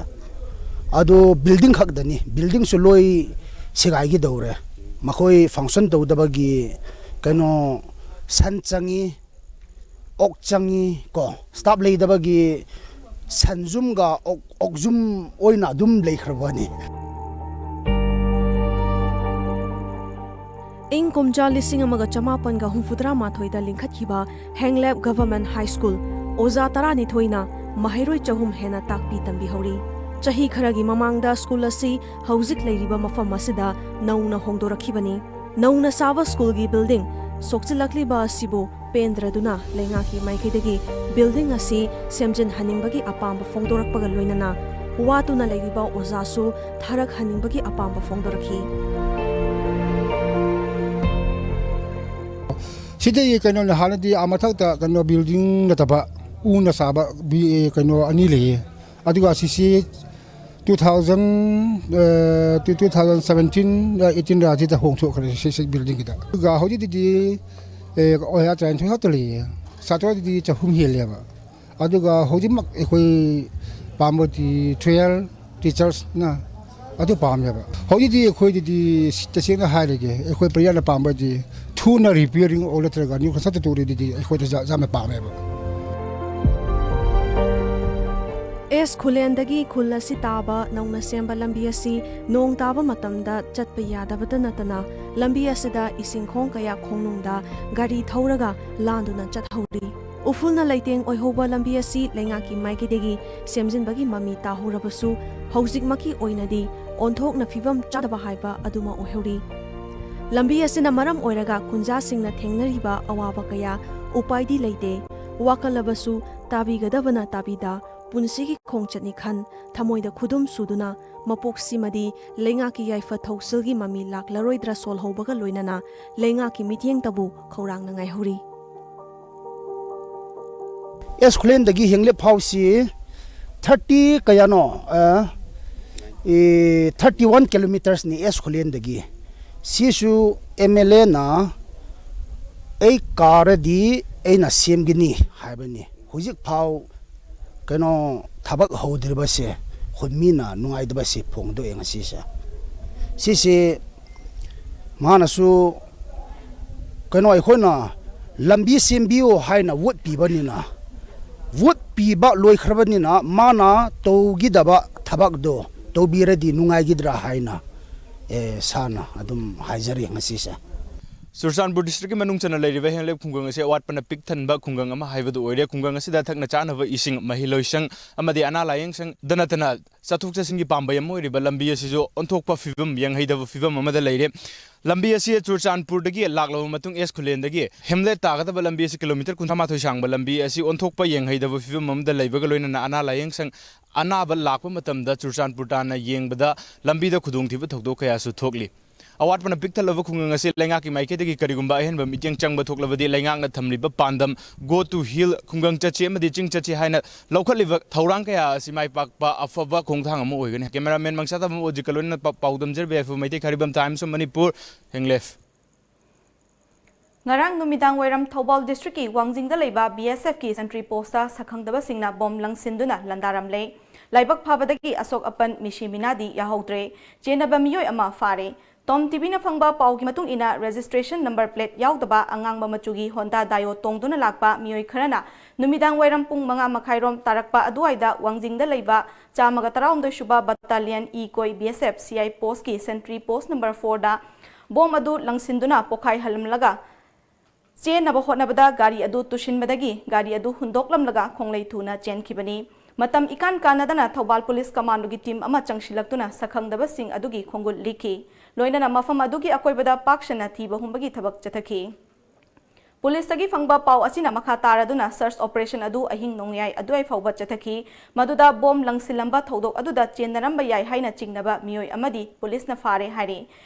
ꯑꯗꯨ building ꯈꯛꯇꯅꯤ, buildingꯁꯨ ꯂꯣꯏ ꯁꯦꯒꯥꯏꯒꯗꯧꯔꯦ꯫ ꯃꯈꯣꯏ function ꯇꯧꯗꯕꯒꯤ ꯀꯩꯅꯣ ꯁꯟ ꯆꯪꯉꯤ, ꯑꯣꯛ ꯆꯪꯉꯤ ꯀꯣ, staff ꯂꯩꯇꯕꯒꯤ ꯁꯟ ꯌꯨꯝꯒ ꯑꯣꯛ, ꯑꯣꯛ ꯌꯨꯝ ꯑꯣꯏꯅ ꯑꯗꯨꯝ ꯂꯩꯈ꯭ꯔꯕꯅꯤ꯫ ꯏꯪ ꯀꯨꯝꯖꯥ ꯂꯤꯁꯤꯡ ꯑꯃꯒ ꯆꯃꯥꯄꯟꯒ ꯍꯨꯝꯐꯨꯇꯔꯥ ꯃꯥꯊꯣꯏꯗ ꯂꯤꯡꯈꯠꯈꯤꯕ ꯍꯦꯡꯂꯦꯞ Government High School ꯑꯣꯖꯥ ꯇꯔꯥꯅꯤꯊꯣꯏꯅ ꯃꯍꯩꯔꯣꯏ ꯆꯍꯨꯝ ꯍꯦꯟꯅ ꯇꯥꯛꯄꯤ ꯇꯝꯕꯤꯍꯧꯔꯤ꯫ ꯆꯍꯤ ꯈꯔꯒꯤ ꯃꯃꯥꯡꯗ school ꯑꯁꯤ ꯍꯧꯖꯤꯛ ꯂꯩꯔꯤꯕ ꯃꯐꯝ ꯑꯁꯤꯗ ꯅꯧꯅ ꯍꯣꯡꯗꯣꯔꯛꯈꯤꯕꯅꯤ꯫ ꯅꯧꯅ ꯁꯥꯕ schoolꯒꯤ building ꯁꯣꯛꯆꯤꯜꯂꯛꯂꯤꯕ ꯑꯁꯤꯕꯨ ꯄꯦꯟꯗ꯭ꯔꯗꯨꯅ ꯂꯩꯉꯥꯛꯀꯤ ꯃꯥꯏꯀꯩꯗꯒꯤ building ꯑꯁꯤ ꯁꯦꯝꯖꯤꯟꯍꯟꯅꯤꯡꯕꯒꯤ ꯑꯄꯥꯝꯕ ꯐꯣꯡꯗꯣꯔꯛꯄꯒ ꯂꯣꯏꯅꯅ ꯋꯥꯠꯇꯨꯅ ꯂꯩꯔꯤꯕ ꯑꯣꯖꯥꯁꯨ ꯊꯥꯔꯛꯍꯟꯅꯤꯡꯕꯒꯤ ꯑꯄꯥꯝꯕ ꯐꯣꯡꯗꯣꯔꯛꯈꯤ꯫ ꯁꯤꯗꯒꯤ ꯀꯩꯅꯣꯅꯦ, ꯍꯥꯟꯅꯗꯤ ꯑꯥ ꯃꯊꯛꯇ ꯀꯩꯅꯣ building ꯅꯠꯇꯕ ꯎꯅ ꯁꯥꯕ ꯕꯤ-, ꯀꯩꯅꯣ ꯑꯅꯤ ꯂꯩꯌꯦ꯫ ꯑꯗꯨꯒ ꯑꯁꯤꯁꯤ two thousand, ꯑ, two, two thousand seventeen, ꯑ, eighteen ꯔ ꯑꯁꯤꯗ ꯍꯣꯡꯊꯣꯛꯈ꯭ꯔꯦ ꯁꯤ, ꯁꯤ buildingꯒꯤꯗ꯫ ꯑꯗꯨꯒ ꯍꯧꯖꯤꯛꯇꯤꯗꯤ, ꯑꯦ, ꯑꯣꯖꯥ ꯇꯔꯥꯅꯤꯊꯣꯏ ꯈꯛꯇ ꯂꯩꯌꯦ꯫ ꯁꯥꯇ꯭ꯔꯗꯤ ꯆꯍꯨꯝ ꯍꯦꯜꯂꯦꯕ꯫ ꯑꯗꯨꯒ ꯍꯧꯖꯤꯛꯃꯛ ꯑꯩꯈꯣꯏ ꯄꯥꯝꯕꯗꯤ twelve teachersꯅ ꯑꯗꯨ ꯄꯥꯝꯃꯦꯕ꯫ ꯍꯧꯖꯤꯛꯇꯤ ꯑꯩꯈꯣꯏꯗꯗꯤ ꯇꯁꯦꯡꯅ ꯍꯥꯏꯔꯒꯦ, ꯑꯩꯈꯣꯏ ꯄ꯭ꯔꯖꯥꯅ ꯄꯥꯝꯕꯗꯤ ꯊꯨꯅ repairing ꯑꯣ ꯅꯠꯇ꯭ꯔꯒ new construction ꯇꯧꯔꯗꯤ ꯑꯩꯈꯣꯏꯗ ꯌꯥ-, ꯌꯥꯝꯅ ꯄꯥꯝꯃꯦꯕ꯫ ꯑꯦꯁ ꯈꯨꯂꯦꯟꯗꯒꯤ ꯈꯨꯜ ꯑꯁꯤ ꯇꯥꯕ ꯅꯧꯅ ꯁꯦꯝꯕ ꯂꯝꯕꯤ ꯑꯁꯤ ꯅꯣꯡ ꯇꯥꯕ ꯃꯇꯝꯗ ꯆꯠꯄ ꯌꯥꯗꯕꯇ ꯅꯠꯇꯅ ꯂꯝꯕꯤ ꯑꯁꯤꯗ ꯏꯁꯤꯡ ꯈꯣꯡ ꯀꯌꯥ ꯈꯣꯡꯅꯨꯡꯗ ꯒꯥꯔꯤ ꯊꯧꯔꯒ ꯂꯥꯟꯗꯨꯅ ꯆꯠꯍꯧꯔꯤ꯫ ꯎꯐꯨꯜꯅ ꯂꯩꯇꯦꯡ ꯑꯣꯏꯍꯧꯕ ꯂꯝꯕꯤ ꯑꯁꯤ ꯂꯩꯉꯥꯛꯀꯤ ꯃꯥꯏꯀꯩꯗꯒꯤ ꯁꯦꯝꯖꯤꯟꯕꯒꯤ ꯃꯃꯤ ꯇꯥꯍꯧꯔꯕꯁꯨ ꯍꯧꯖꯤꯛꯃꯛꯀꯤ ꯑꯣꯏꯅꯗꯤ ꯑꯣꯟꯊꯣꯛꯅ ꯐꯤꯕꯝ ꯆꯥꯗꯕ ꯍꯥꯏꯕ ꯑꯗꯨꯃꯛ ꯑꯣꯏꯍꯧꯔꯤ꯫ ꯂꯝꯕꯤ ꯑꯁꯤꯅ ꯃꯔꯝ ꯑꯣꯏꯔꯒ ꯈꯨꯟꯖꯥꯁꯤꯡꯅ ꯊꯦꯡꯅꯔꯤꯕ ꯑꯋꯥꯕ ꯀꯌꯥ ꯎꯄꯥꯏꯗꯤ ꯂꯩꯇꯦ꯫ ꯋꯥꯀꯠꯂꯕꯁꯨ ꯇꯥꯕꯤꯒꯗꯕꯅ ꯇꯥꯕꯤꯗ ꯄꯨꯟꯁꯤꯒꯤ ꯈꯣꯡꯆꯠꯅꯤ ꯈꯟ ꯊꯃꯣꯏꯗ ꯈꯨꯗꯨꯝ ꯁꯨꯗꯨꯅ ꯃꯄꯣꯛꯁꯤꯃꯗꯤ ꯂꯩꯉꯥꯛꯀꯤ ꯌꯥꯏꯐ ꯊꯧꯁꯤꯜꯒꯤ ꯃꯃꯤ ꯂꯥꯛꯂꯔꯣꯏꯗ꯭ꯔꯥ ꯁꯣꯜꯍꯧꯕꯒ ꯂꯣꯏꯅꯅ ꯂꯩꯉꯥꯛꯀꯤ ꯃꯤꯠꯌꯦꯡꯗꯕꯨ ꯈꯧꯔꯥꯡꯅ ꯉꯥꯏꯍꯧꯔꯤ꯫ ꯑꯦꯁ ꯈꯨꯂꯦꯟꯗꯒꯤ ꯍꯦꯡꯂꯦꯞ ꯐꯥꯎꯁꯤ thirty ꯀꯌꯥꯅꯣ, ꯑ, ꯑꯦ, thirty one kilometersꯅꯤ ꯑꯦꯁ ꯈꯨꯂꯦꯟꯗꯒꯤ꯫ ꯁꯤꯁꯨ MLAꯅ ꯑꯩ ꯀꯥꯔꯗꯤ ꯑꯩꯅ ꯁꯦꯝꯒꯅꯤ ꯍꯥꯏꯕꯅꯤ꯫ ꯍꯧꯖꯤꯛ ꯐꯥꯎ ꯀꯩꯅꯣ ꯊꯕꯛ ꯍꯧꯗ꯭ꯔꯤꯕꯁꯦ ꯈꯨꯟ ꯃꯤꯅ ꯅꯨꯡꯉꯥꯏꯇꯕꯁꯤ ꯐꯣꯡꯗꯣꯛꯑꯦ ꯉꯁꯤꯁꯦ꯫ ꯁꯤꯁꯦ ꯃꯥꯅꯁꯨ ꯀꯩꯅꯣ ꯑꯩꯈꯣꯏꯅ ꯂꯝꯕꯤ ꯁꯦꯝꯕꯤꯌꯨ ꯍꯥꯏꯅ ꯚꯣꯠ ꯄꯤꯕꯅꯤꯅ, ꯚꯣꯠ ꯄꯤꯕ ꯂꯣꯏꯈ꯭ꯔꯕꯅꯤꯅ ꯃꯥꯅ ꯇꯧꯈꯤꯗꯕ ꯊꯕꯛꯇꯣ ꯇꯧꯕꯤꯔꯗꯤ ꯅꯨꯡꯉꯥꯏꯒꯗ꯭ꯔꯥ ꯍꯥꯏꯅ, ꯑꯦ, ꯁꯥꯔꯅ ꯑꯗꯨꯝ ꯍꯥꯏꯖꯔꯤ ꯉꯁꯤꯁꯦ꯫ ꯆꯨꯔꯆꯥꯟꯄꯨꯔ ꯗꯤꯁꯇ꯭ꯔꯤꯛꯀꯤ ꯃꯅꯨꯡ ꯆꯟꯅ ꯂꯩꯔꯤꯕ ꯍꯦꯡꯂꯦꯞ ꯈꯨꯡꯒꯪ ꯑꯁꯤ ꯑꯋꯥꯠꯄꯅ ꯄꯤꯛ ꯊꯟꯕ ꯈꯨꯡꯒꯪ ꯑꯃ ꯍꯥꯏꯕꯗꯨ ꯑꯣꯏꯔꯦ꯫ ꯈꯨꯡꯒꯪ ꯑꯁꯤꯗ ꯊꯛꯅ ꯆꯥꯅꯕ ꯏꯁꯤꯡ, ꯃꯍꯩ ꯂꯣꯏꯁꯪ ꯑꯃꯗꯤ ꯑꯅꯥ ꯂꯥꯌꯦꯡ ꯁꯪꯗ ꯅꯠꯇꯅ ꯆꯠꯊꯣꯛ ꯆꯠꯁꯤꯟꯒꯤ ꯄꯥꯝꯕꯩ ꯑꯃ ꯑꯣꯏꯔꯤꯕ ꯂꯝꯕꯤ ꯑꯁꯤꯁꯨ ꯑꯣꯟꯊꯣꯛꯄ ꯐꯤꯕꯝ, ꯌꯦꯡꯍꯩꯗꯕ ꯐꯤꯕꯝ ꯑꯃꯗ ꯂꯩꯔꯦ꯫ ꯂꯝꯕꯤ ꯑꯁꯤ ꯆꯨꯔꯆꯥꯟꯄꯨꯔꯗꯒꯤ ꯂꯥꯛꯂꯕ ꯃꯇꯨꯡ ꯑꯦꯁ ꯈꯨꯂꯦꯟꯗꯒꯤ ꯍꯦꯝꯂꯦꯠ ꯇꯥꯒꯗꯕ ꯂꯝꯕꯤ ꯑꯁꯤ ꯀꯤꯂꯣꯃꯤꯇꯔ ꯀꯨꯟꯊ꯭ꯔꯥ ꯃꯥꯊꯣꯏ ꯁꯥꯡꯕ ꯂꯝꯕꯤ ꯑꯁꯤ ꯑꯣꯟꯊꯣꯛꯄ ꯌꯦꯡꯍꯩꯗꯕ ꯐꯤꯕꯝ ꯑꯃꯗ ꯂꯩꯕꯒ ꯂꯣꯏꯅꯅ ꯑꯅꯥ ꯂꯥꯌꯦꯡ ꯁꯪ, ꯑꯅꯥꯕ ꯂꯥꯛꯄ ꯃꯇꯝꯗ ꯆꯨꯔꯆꯥꯟꯄꯨꯔ ꯇꯥꯟꯅ ꯌꯦꯡꯕꯗ ꯂꯝꯕꯤꯗ ꯈꯨꯗꯣꯡꯊꯤꯕ ꯊꯧꯗꯣꯛ ꯀꯌꯥꯁꯨ ꯊꯣꯛꯂꯤ꯫ ꯑꯋꯥꯠꯄꯅ ꯄꯤꯛ ꯊꯜꯂꯕ ꯈꯨꯡꯒꯪ ꯑꯁꯤ ꯂꯩꯉꯥꯛꯀꯤ ꯃꯥꯏꯀꯩꯗꯒꯤ ꯀꯔꯤꯒꯨꯝꯕ ꯑꯍꯦꯟꯕ ꯃꯤꯠꯌꯦꯡ ꯆꯪꯕ ꯊꯣꯛꯂꯕꯗꯤ ꯂꯩꯉꯥꯛꯅ ꯊꯝꯂꯤꯕ ꯄꯥꯟꯗꯝ "Go to Hill", ꯈꯨꯡꯒꯪ ꯆꯠꯁꯤ ꯑꯃꯗꯤ ꯆꯤꯡ ꯆꯠꯁꯤ ꯍꯥꯏꯅ ꯂꯧꯈꯠꯂꯤꯕ ꯊꯧꯔꯥꯡ ꯀꯌꯥ ꯑꯁꯤ ꯃꯥꯏ ꯄꯥꯛꯄ ꯑꯐꯕ ꯈꯣꯡꯊꯥꯡ ꯑꯃ ꯑꯣꯏꯒꯅꯤ꯫ ꯀꯦꯃꯦꯔꯥꯃꯦꯟ ꯃꯪꯁꯥꯊꯥꯕꯝ ꯑꯣꯖꯤꯀ ꯂꯣꯏꯅꯅ ꯄꯥꯎ ꯗꯝꯖꯔ ꯕꯤ ꯑꯥꯏ for Meitei Kharibam Times of Manipur, Henglep. ꯉꯔꯥꯡ ꯅꯨꯃꯤꯗꯥꯡ ꯋꯥꯏꯔꯝ ꯊꯧꯕꯥꯜ ꯗꯤꯁꯇ꯭ꯔꯤꯛꯀꯤ ꯋꯥꯡꯖꯤꯡꯗ ꯂꯩꯕ ꯕꯤ ꯑꯦꯁ ꯑꯦꯐꯀꯤ ꯁꯦꯟꯇ꯭ꯔꯤ ꯄꯣꯁꯇ ꯁꯛꯈꯪꯗꯕꯁꯤꯡꯅ ꯕꯣꯝ ꯂꯪꯁꯤꯟꯗꯨꯅ ꯂꯟꯗꯥꯔꯝꯂꯦ꯫ ꯂꯥꯏꯕꯛ ꯐꯕꯗꯒꯤ ꯑꯁꯣꯛ ꯑꯄꯟ, ꯃꯤꯁꯤ ꯃꯤꯅꯥꯗꯤ ꯌꯥꯍꯧꯗ꯭ꯔꯦ꯫ ꯆꯦꯟꯅꯕ ꯃꯤꯑꯣꯏ ꯑꯃ ꯐꯥꯔꯦ꯫ ꯇꯣꯝ ꯇꯤꯚꯤꯅ ꯐꯪꯕ ꯄꯥꯎꯒꯤ ꯃꯇꯨꯡ ꯏꯟꯅ, ꯔꯦꯖꯤꯁꯇ꯭ꯔꯦꯁꯟ ꯅꯝꯕꯔ ꯄ꯭ꯂꯦꯠ ꯌꯥꯎꯗꯕ ꯑꯉꯥꯡꯕ ꯃꯆꯨꯒꯤ ꯍꯣꯟꯗꯥ ꯗꯥꯏꯑꯣ ꯇꯣꯡꯗꯨꯅ ꯂꯥꯛꯄ ꯃꯤꯑꯣꯏ ꯈꯔꯅ ꯅꯨꯃꯤꯗꯥꯡ ꯋꯥꯏꯔꯝ ꯄꯨꯡ ꯃꯉꯥ ꯃꯈꯥꯏꯔꯣꯝ ꯇꯥꯔꯛꯄ ꯑꯗꯨꯋꯥꯏꯗ ꯋꯥꯡꯖꯤꯡꯗ ꯂꯩꯕ ꯆꯥꯝꯃꯒ ꯇꯔꯥꯍꯨꯝꯗꯣꯏ ꯁꯨꯕ battalion E coy B S F C I ꯄꯣꯁꯀꯤ ꯁꯦꯟꯇ꯭ꯔꯤ ꯄꯣꯁ ꯅꯝꯕꯔ ꯐꯣꯔꯗ ꯕꯣꯝ ꯑꯗꯨ ꯂꯪꯁꯤꯟꯗꯨꯅ ꯄꯣꯈꯥꯏꯍꯜꯂꯝꯂꯒ ꯆꯦꯟꯅꯕ ꯍꯣꯠꯅꯕꯗ ꯒꯥꯔꯤ ꯑꯗꯨ ꯇꯨꯁꯤꯟꯕꯗꯒꯤ ꯒꯥꯔꯤ ꯑꯗꯨ ꯍꯨꯟꯗꯣꯛꯂꯝꯂꯒ ꯈꯣꯡꯂꯩ ꯊꯨꯅ ꯆꯦꯟꯈꯤꯕꯅꯤ꯫ ꯃꯇꯝ ꯏꯀꯥꯟ ꯀꯥꯟꯅꯗꯅ ꯊꯧꯕꯥꯜ ꯄꯨꯂꯤꯁ ꯀꯃꯥꯟꯗꯣꯒꯤ ꯇꯤꯝ ꯑꯃ ꯆꯪꯁꯤꯜꯂꯛꯇꯨꯅ ꯁꯛꯈꯪꯗꯕꯁꯤꯡ ꯑꯗꯨꯒꯤ ꯈꯣꯡꯒꯨꯜ ꯂꯤꯈꯤ꯫ ꯂꯣꯏꯅꯅ ꯃꯐꯝ ꯑꯗꯨꯒꯤ ꯑꯀꯣꯏꯕꯗ ꯄꯥꯛ ꯁꯟꯅ ꯊꯤꯕ ꯍꯨꯝꯕꯒꯤ ꯊꯕꯛ ꯆꯠꯊꯈꯤ꯫ ꯄꯨꯂꯤꯁꯇꯒꯤ ꯐꯪꯕ ꯄꯥꯎ ꯑꯁꯤꯅ ꯃꯈꯥ ꯇꯥꯔꯗꯨꯅ ꯁꯔꯆ ꯑꯣꯄꯔꯦꯁꯟ ꯑꯗꯨ ꯑꯍꯤꯡ ꯅꯣꯡꯌꯥꯏ ꯑꯗꯨꯋꯥꯏ ꯐꯥꯎꯕ ꯆꯠꯊꯈꯤ꯫ ꯃꯗꯨꯗ ꯕꯣꯝ ꯂꯪꯁꯤꯜꯂꯝꯕ ꯊꯧꯗꯣꯛ ꯑꯗꯨꯗ ꯆꯦꯟꯅꯔꯝꯕ ꯌꯥꯏ ꯍꯥꯏꯅ ꯆꯤꯡꯅꯕ ꯃꯤꯑꯣꯏ ꯑꯃꯗꯤ ꯄꯨꯂꯤꯁꯅ ꯐꯥꯔꯦ ꯍꯥꯏꯔꯤ꯫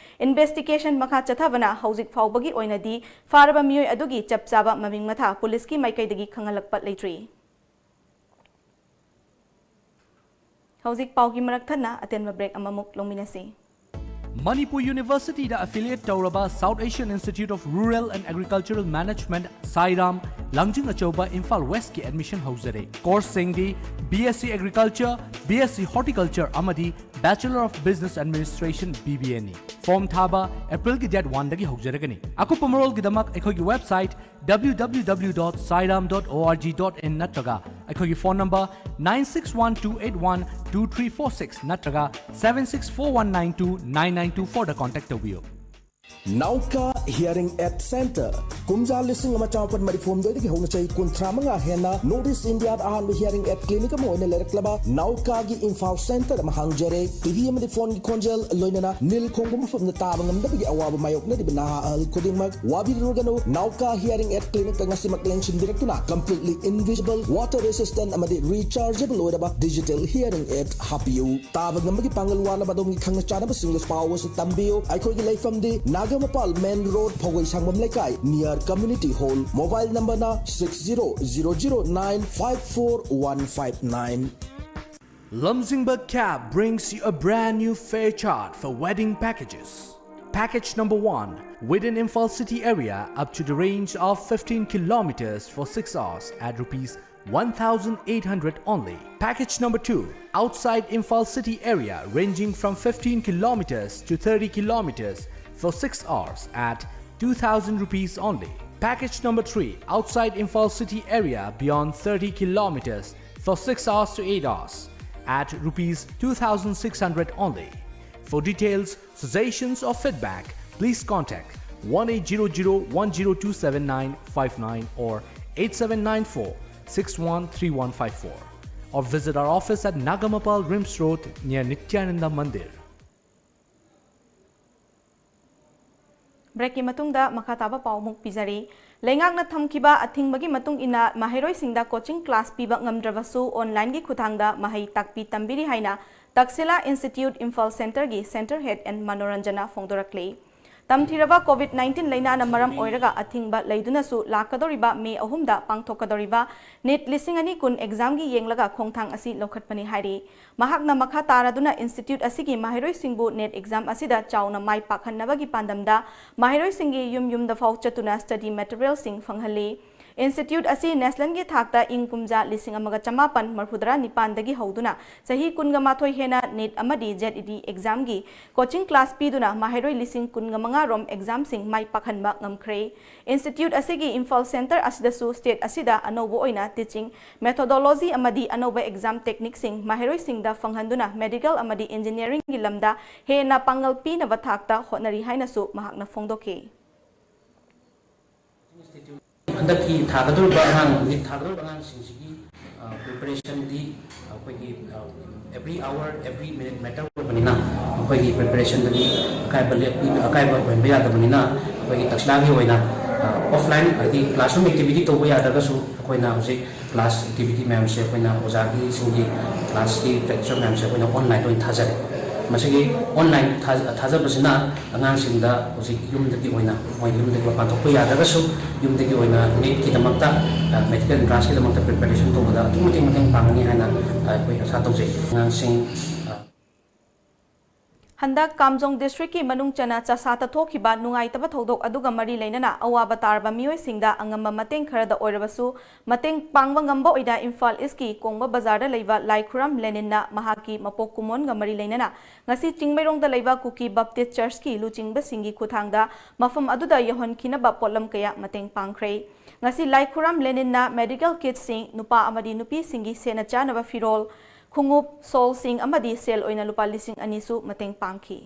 ꯏꯟꯚꯦꯁꯇꯤꯒꯦꯁꯟ ꯃꯈꯥ ꯆꯠꯊꯕꯅ ꯍꯧꯖꯤꯛ ꯐꯥꯎꯕꯒꯤ ꯑꯣꯏꯅꯗꯤ ꯐꯥꯔꯕ ꯃꯤꯑꯣꯏ ꯑꯗꯨꯒꯤ ꯆꯞ ꯆꯥꯕ ꯃꯃꯤꯡ ꯃꯊꯥ ꯄꯨꯂꯤꯁꯀꯤ ꯃꯥꯏꯀꯩꯗꯒꯤ ꯈꯪꯍꯜꯂꯛꯄ ꯂꯩꯇ꯭ꯔꯤ꯫ ꯍꯧꯖꯤꯛ ꯄꯥꯎꯒꯤ ꯃꯔꯛ ꯊꯠꯅ ꯑꯇꯦꯟꯕ ꯕ꯭ꯔꯦꯛ ꯑꯃꯃꯨꯛ ꯂꯧꯃꯤꯟꯅꯁꯤ꯫ ꯃꯅꯤꯄꯨꯔ ꯌꯨꯅꯤꯚꯔꯁꯤꯇꯤꯗ affiliate ꯇꯧꯔꯕ South Asian Institute of Rural and Agricultural Management, ꯁꯥꯏꯔꯥꯝ, ꯂꯥꯡꯖꯤꯡ ꯑꯆꯧꯕ, ꯏꯝꯐꯥꯜ ꯋꯦꯁꯀꯤ admission ꯍꯧꯖꯔꯦ꯫ Courseꯁꯤꯡꯗꯤ B S C Agriculture, B S C Horticulture ꯑꯃꯗꯤ Bachelor of Business Administration, B B Aꯅꯤ꯫ Form ꯊꯥꯕ Aprilꯒꯤ date oneꯗꯒꯤ ꯍꯧꯖꯔꯒꯅꯤ꯫ ꯑꯀꯨꯞꯄ ꯃꯔꯣꯜꯒꯤꯗꯃꯛ ꯑꯩꯈꯣꯏꯒꯤ website W W W dot sairam dot org dot in ꯅꯠꯇ꯭ꯔꯒ ꯑꯩꯈꯣꯏꯒꯤ phone number nine six one two eight one two three four six ꯅꯠꯇ꯭ꯔꯒ seven six four one nine two nine nine two fourꯗ contact ꯇꯧꯕꯤꯌꯨ꯫ Nauka Hearing Aid Center, ꯀꯨꯝꯖꯥ ꯂꯤꯁꯤꯡ ꯑꯃ ꯆꯃꯥꯄꯟ ꯃꯔꯤꯐꯨ ꯍꯨꯝꯗꯣꯏꯗꯒꯤ ꯍꯧꯅ ꯆꯍꯤ ꯀꯨꯟꯊ꯭ꯔꯥ ꯃꯉꯥ ꯍꯦꯟꯅ North East Indiaꯗ ꯑꯍꯥꯟꯕ hearing aid clinic ꯑꯃ ꯑꯣꯏꯅ ꯂꯩꯔꯛꯂꯕ Naukaꯒꯤ ꯏꯝꯐꯥꯜ centre ꯑꯃ ꯍꯥꯡꯖꯔꯦ꯫ T V ꯑꯃꯗꯤ phoneꯒꯤ ꯈꯣꯟꯖꯦꯜ, ꯂꯣꯏꯅꯅ ꯅꯤꯜ ꯈꯣꯡꯕ ꯃꯐꯝꯗ ꯇꯥꯕ ꯉꯝꯗꯕꯒꯤ ꯑꯋꯥꯕ ꯃꯥꯌꯣꯛꯅꯔꯤꯕ ꯅꯍꯥ ꯑꯍꯜ ꯈꯨꯗꯤꯡꯃꯛ ꯋꯥꯕꯤꯔꯨꯔꯒꯅꯨ꯫ Nauka Hearing Aid Clinicꯇ ꯉꯁꯤꯃꯛ ꯂꯦꯡꯁꯤꯟꯕꯤꯔꯛꯇꯨꯅ completely invisible, water resistant ꯑꯃꯗꯤ rechargeable ꯑꯣꯏꯔꯕ digital hearing aid ꯍꯥꯞꯄꯤꯌꯨ꯫ ꯇꯥꯕ ꯉꯝꯕꯒꯤ ꯄꯥꯡꯒꯜ ꯋꯥꯠꯂꯕ ꯑꯗꯣꯝꯒꯤ ꯈꯪꯅ ꯆꯥꯟꯅꯕꯁꯤꯡꯗ ꯄꯥꯎ ꯑꯁꯤ ꯇꯝꯕꯤꯌꯨ꯫ ꯑꯩꯈꯣꯏꯒꯤ ꯂꯩꯐꯝꯗꯤ ꯅꯥꯒꯥꯃꯄꯥꯜ main road, ꯐꯧꯒꯩ ꯁꯪꯕꯝ ꯂꯩꯀꯥꯏ, near community hall꯫ Mobile numberꯅ six zero zero zero nine five four one five nine. Lamjingba Cab brings you a brand new fare chart for wedding packages. Package number one, within Imphal city area up to the range of fifteen kilometers for six hours at rupees one thousand eight hundred only. Package number two, outside Imphal city area ranging from fifteen kilometers to thirty kilometers for six hours at two thousand rupees only. Package number three, outside Imphal city area beyond thirty kilometers for six hours to eight hours at rupees two thousand six hundred only. For details, suggestions or feedback, please contact one eight zero zero one zero two seven nine five nine or eight seven nine four six one three one five four, or visit our office at Nagamapal, RIMS Road, near Nityananda Mandir. Breakꯀꯤ ꯃꯇꯨꯡꯗ ꯃꯈꯥ ꯇꯥꯕ ꯄꯥꯎ ꯑꯃꯨꯛ ꯄꯤꯖꯔꯤ꯫ ꯂꯩꯉꯥꯛꯅ ꯊꯝꯈꯤꯕ ꯑꯊꯤꯡꯕꯒꯤ ꯃꯇꯨꯡ ꯏꯟꯅ ꯃꯍꯩꯔꯣꯏꯁꯤꯡꯗ coaching class ꯄꯤꯕ ꯉꯝꯗ꯭ꯔꯕꯁꯨ onlineꯒꯤ ꯈꯨꯠꯊꯥꯡꯗ ꯃꯍꯩ ꯇꯥꯛꯄꯤ ꯇꯝꯕꯤꯔꯤ ꯍꯥꯏꯅ Taxila Institute Imphal Centreꯒꯤ Centre Head N ꯃꯅꯣꯔꯟꯖꯅ ꯐꯣꯡꯗꯣꯔꯛꯂꯤ꯫ ꯇꯝꯊꯤꯔꯕ COVID nineteen ꯂꯩꯅꯥꯅ ꯃꯔꯝ ꯑꯣꯏꯔꯒ ꯑꯊꯤꯡꯕ ꯂꯩꯗꯨꯅꯁꯨ ꯂꯥꯛꯀꯗꯧꯔꯤꯕ ꯃꯦ ꯑꯍꯨꯝꯗ ꯄꯥꯡꯊꯣꯛꯀꯗꯧꯔꯤꯕ ꯅꯤꯠ ꯂꯤꯁꯤꯡ ꯑꯅꯤ ꯀꯨꯟ ꯑꯦꯛꯖꯥꯝꯒꯤ ꯌꯦꯡꯂꯒ ꯈꯣꯡꯊꯥꯡ ꯑꯁꯤ ꯂꯧꯈꯠꯄꯅꯤ ꯍꯥꯏꯔꯤ꯫ ꯃꯍꯥꯛꯅ ꯃꯈꯥ ꯇꯥꯔꯗꯨꯅ ꯏꯟꯁꯇꯤꯇ꯭ꯌꯨꯠ ꯑꯁꯤꯒꯤ ꯃꯍꯩꯔꯣꯏꯁꯤꯡꯕꯨ ꯅꯤꯠ ꯑꯦꯛꯖꯥꯝ ꯑꯁꯤꯗ ꯆꯥꯎꯅ ꯃꯥꯏ ꯄꯥꯛꯍꯟꯅꯕꯒꯤ ꯄꯥꯟꯗꯝꯗ ꯃꯍꯩꯔꯣꯏꯁꯤꯡꯒꯤ ꯌꯨꯝ ꯌꯨꯝꯗ ꯐꯥꯎ ꯆꯠꯇꯨꯅ ꯁ꯭ꯇꯗꯤ ꯃꯦꯇꯔꯤꯌꯦꯜꯁꯤꯡ ꯐꯪꯍꯜꯂꯤ꯫ ꯏꯟꯁꯇꯤꯇ꯭ꯌꯨꯠ ꯑꯁꯤ ꯅꯦꯁꯅꯦꯜꯒꯤ ꯊꯥꯛꯇ ꯏꯪ ꯀꯨꯝꯖꯥ ꯂꯤꯁꯤꯡ ꯑꯃꯒ ꯆꯃꯥꯄꯟ ꯃꯔꯐꯨꯇꯔꯥ ꯅꯤꯄꯥꯟꯗꯒꯤ ꯍꯧꯗꯨꯅ ꯆꯍꯤ ꯀꯨꯟꯒ ꯃꯥꯊꯣꯏ ꯍꯦꯟꯅ ꯅꯤꯠ ꯑꯃꯗꯤ ꯖꯦꯠ ꯏ ꯗꯤ ꯑꯦꯛꯖꯥꯝꯒꯤ ꯀꯣꯆꯤꯡ ꯀ꯭ꯂꯥꯁ ꯄꯤꯗꯨꯅ ꯃꯍꯩꯔꯣꯏ ꯂꯤꯁꯤꯡ ꯀꯨꯟꯒ ꯃꯉꯥ ꯔꯣꯝ ꯑꯦꯛꯖꯥꯝꯁꯤꯡ ꯃꯥꯏ ꯄꯥꯛꯍꯟꯕ ꯉꯝꯈ꯭ꯔꯦ꯫ ꯏꯟꯁꯇꯤꯇ꯭ꯌꯨꯠ ꯑꯁꯤꯒꯤ ꯏꯝꯐꯥꯜ ꯁꯦꯟꯇꯔ ꯑꯁꯤꯗꯁꯨ ꯁ꯭ꯇꯦꯠ ꯑꯁꯤꯗ ꯑꯅꯧꯕ ꯑꯣꯏꯅ ꯇꯤꯆꯤꯡ ꯃꯦꯊꯣꯗꯣꯂꯣꯖꯤ ꯑꯃꯗꯤ ꯑꯅꯧꯕ ꯑꯦꯛꯖꯥꯝ ꯇꯦꯛꯅꯤꯛꯁꯤꯡ ꯃꯍꯩꯔꯣꯏꯁꯤꯡꯗ ꯐꯪꯍꯟꯗꯨꯅ ꯃꯦꯗꯤꯀꯦꯜ ꯑꯃꯗꯤ ꯏꯟꯖꯤꯅꯤꯌꯥꯔꯤꯡꯒꯤ ꯂꯝꯗ ꯍꯦꯟꯅ ꯄꯥꯡꯒꯜ ꯄꯤꯅꯕ ꯊꯥꯛꯇ ꯍꯣꯠꯅꯔꯤ ꯍꯥꯏꯅꯁꯨ ꯃꯍꯥꯛꯅ ꯐꯣꯡꯗꯣꯛꯈꯤ꯫ ꯍꯟꯗꯛꯀꯤ ꯊꯥꯒꯗꯧꯔꯤꯕ ꯑꯉꯥꯡ ꯅꯤꯠ ꯊꯥꯒꯗꯧꯔꯤꯕ ꯑꯉꯥꯡꯁꯤꯡꯁꯤꯒꯤ ꯄ꯭ꯔꯤꯄꯦꯔꯦꯁꯟꯗꯤ ꯑꯩꯈꯣꯏꯒꯤ every hour every minute matter ꯑꯣꯏꯕꯅꯤꯅ, ꯃꯈꯣꯏꯒꯤ ꯄ꯭ꯔꯤꯄꯦꯔꯦꯁꯟꯗꯗꯤ ꯑꯀꯥꯏꯕ ꯂꯦꯞꯄꯤ ꯑꯀꯥꯏꯕ ꯑꯣꯏꯍꯟꯕ ꯌꯥꯗꯕꯅꯤꯅ, ꯑꯩꯈꯣꯏꯒꯤ ꯇꯛꯁꯂꯥꯒꯤ ꯑꯣꯏꯅ ꯑꯣꯐꯂꯥꯏꯟ ꯍꯥꯏꯗꯤ ꯀ꯭ꯂꯥꯁꯔꯨꯝ ꯑꯦꯛꯇꯤꯚꯤꯇꯤ ꯇꯧꯕ ꯌꯥꯗ꯭ꯔꯒꯁꯨ ꯑꯩꯈꯣꯏꯅ ꯍꯧꯖꯤꯛ ꯀ꯭ꯂꯥꯁ ꯑꯦꯛꯇꯤꯚꯤꯇꯤ ꯃꯌꯥꯝꯁꯦ ꯑꯩꯈꯣꯏꯅ ꯑꯣꯖꯥꯒꯤꯁꯤꯡꯒꯤ ꯀ꯭ꯂꯥꯁꯀꯤ ꯂꯦꯛꯆꯔ ꯃꯌꯥꯝꯁꯦ ꯑꯩꯈꯣꯏꯅ ꯑꯣꯟꯂꯥꯏꯟꯗ ꯑꯣꯏꯅ ꯊꯥꯖꯔꯦ꯫ ꯃꯁꯤꯒꯤ ꯑꯣꯟꯂꯥꯏꯟ ꯊꯥꯖꯕꯁꯤꯅ ꯑꯉꯥꯡꯁꯤꯡꯗ ꯍꯧꯖꯤꯛ ꯌꯨꯝꯗꯒꯤ ꯑꯣꯏꯅ, ꯃꯣꯏ ꯌꯨꯝꯗꯒꯤ ꯃꯄꯥꯟ ꯊꯣꯛꯄ ꯌꯥꯗ꯭ꯔꯒꯁꯨ, ꯌꯨꯝꯗꯒꯤ ꯑꯣꯏꯅ ꯅꯤꯠꯀꯤꯗꯃꯛꯇ ꯃꯦꯗꯤꯀꯦꯜ ꯑꯦꯟꯇ꯭ꯔꯥꯟꯁꯀꯤꯗꯃꯛꯇ ꯄ꯭ꯔꯤꯄꯦꯔꯦꯁꯟ ꯇꯧꯕꯗ ꯑꯗꯨꯛꯀꯤ ꯃꯇꯤꯛ ꯃꯇꯦꯡ ꯄꯥꯡꯒꯅꯤ ꯍꯥꯏꯅ ꯑꯩꯈꯣꯏ ꯑꯥꯁꯥ ꯇꯧꯖꯩ꯫ ꯑꯉꯥꯡꯁꯤꯡ ꯍꯟꯗꯛ ꯀꯥꯝꯖꯣꯡ ꯗꯤꯁꯇ꯭ꯔꯤꯛꯀꯤ ꯃꯅꯨꯡ ꯆꯟꯅ ꯆꯥꯁꯥꯠꯇ ꯊꯣꯛꯈꯤꯕ ꯅꯨꯡꯉꯥꯏꯇꯕ ꯊꯧꯗꯣꯛ ꯑꯗꯨꯒ ꯃꯔꯤ ꯂꯩꯅꯅ ꯑꯋꯥꯕ ꯇꯥꯔꯕ ꯃꯤꯑꯣꯏꯁꯤꯡꯗ ꯑꯉꯝꯕ ꯃꯇꯦꯡ ꯈꯔꯗ ꯑꯣꯏꯔꯕꯁꯨ ꯃꯇꯦꯡ ꯄꯥꯡꯕ ꯉꯝꯕ ꯑꯣꯏꯅ ꯏꯝꯐꯥꯜ ꯏꯁꯀꯤ ꯀꯣꯡꯕ ꯕꯖꯥꯔꯗ ꯂꯩꯕ ꯂꯥꯏꯈꯨꯔꯝ ꯂꯦꯅꯤꯟꯅ ꯃꯍꯥꯛꯀꯤ ꯃꯄꯣꯛ ꯀꯨꯝꯑꯣꯟꯒ ꯃꯔꯤ ꯂꯩꯅꯅ ꯉꯁꯤ ꯆꯤꯡꯃꯩꯔꯣꯡꯗ ꯂꯩꯕ ꯀꯨꯀꯤ ꯕꯞꯇꯤꯁ ꯆꯔꯆꯀꯤ ꯂꯨꯆꯤꯡꯕꯁꯤꯡꯒꯤ ꯈꯨꯠꯊꯥꯡꯗ ꯃꯐꯝ ꯑꯗꯨꯗ ꯌꯧꯍꯟꯈꯤꯅꯕ ꯄꯣꯠꯂꯝ ꯀꯌꯥ ꯃꯇꯦꯡ ꯄꯥꯡꯈ꯭ꯔꯦ꯫ ꯉꯁꯤ ꯂꯥꯏꯈꯨꯔꯝ ꯂꯦꯅꯤꯟꯅ ꯃꯦꯗꯤꯀꯦꯜ ꯀꯤꯠꯁꯤꯡ, ꯅꯨꯄꯥ ꯑꯃꯗꯤ ꯅꯨꯄꯤꯁꯤꯡꯒꯤ ꯁꯦꯠꯅ ꯆꯥꯅꯕ ꯐꯤꯔꯣꯜ, ꯈꯣꯡꯎꯞ, ꯁꯣꯜꯁꯤꯡ ꯑꯃꯗꯤ ꯁꯦꯜ ꯑꯣꯏꯅ ꯂꯨꯄꯥ ꯂꯤꯁꯤꯡ ꯑꯅꯤꯁꯨ ꯃꯇꯦꯡ ꯄꯥꯡꯈꯤ꯫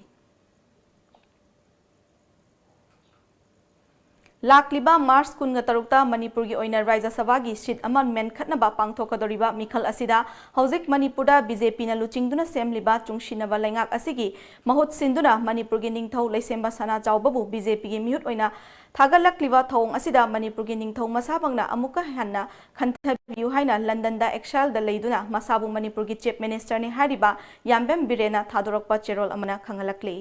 ꯂꯥꯛꯂꯤꯕ ꯃꯥꯔꯆ ꯀꯨꯟꯒ ꯇꯔꯨꯛꯇ ꯃꯅꯤꯄꯨꯔꯒꯤ ꯑꯣꯏꯅ ꯔꯥꯖ꯭ꯌ ꯁꯚꯥꯒꯤ ꯁꯤꯠ ꯑꯃ ꯃꯦꯟꯈꯠꯅꯕ ꯄꯥꯡꯊꯣꯛꯀꯗꯧꯔꯤꯕ ꯃꯤꯈꯜ ꯑꯁꯤꯗ ꯍꯧꯖꯤꯛ ꯃꯅꯤꯄꯨꯔꯗ ꯕꯤ ꯖꯦ ꯄꯤꯅ ꯂꯨꯆꯤꯡꯗꯨꯅ ꯁꯦꯝꯂꯤꯕ ꯆꯨꯡꯁꯤꯟꯅꯕ ꯂꯩꯉꯥꯛ ꯑꯁꯤꯒꯤ ꯃꯍꯨꯠ ꯁꯤꯟꯗꯨꯅ ꯃꯅꯤꯄꯨꯔꯒꯤ ꯅꯤꯡꯊꯧ ꯂꯩꯁꯦꯝꯕ ꯁꯅꯥꯖꯥꯎꯕꯕꯨ ꯕꯤ ꯖꯦ ꯄꯤꯒꯤ ꯃꯤꯍꯨꯠ ꯑꯣꯏꯅ ꯊꯥꯒꯠꯂꯛꯂꯤꯕ ꯊꯧꯑꯣꯡ ꯑꯁꯤꯗ ꯃꯅꯤꯄꯨꯔꯒꯤ ꯅꯤꯡꯊꯧ ꯃꯁꯥꯃꯛꯅ ꯑꯃꯨꯛꯀ ꯍꯟꯅ ꯈꯟꯊꯕꯤꯌꯨ ꯍꯥꯏꯅ ꯂꯟꯗꯟꯗ ꯑꯦꯛꯁꯥꯏꯜꯗ ꯂꯩꯗꯨꯅ ꯃꯁꯥꯕꯨ ꯃꯅꯤꯄꯨꯔꯒꯤ ꯆꯤꯐ ꯃꯤꯅꯤꯁꯇꯔꯅꯤ ꯍꯥꯏꯔꯤꯕ ꯌꯥꯝꯕꯦꯝ ꯕꯤꯔꯦꯟꯅ ꯊꯥꯗꯣꯔꯛꯄ ꯆꯦꯔꯣꯜ ꯑꯃꯅ ꯈꯪꯍꯜꯂꯛꯂꯤ꯫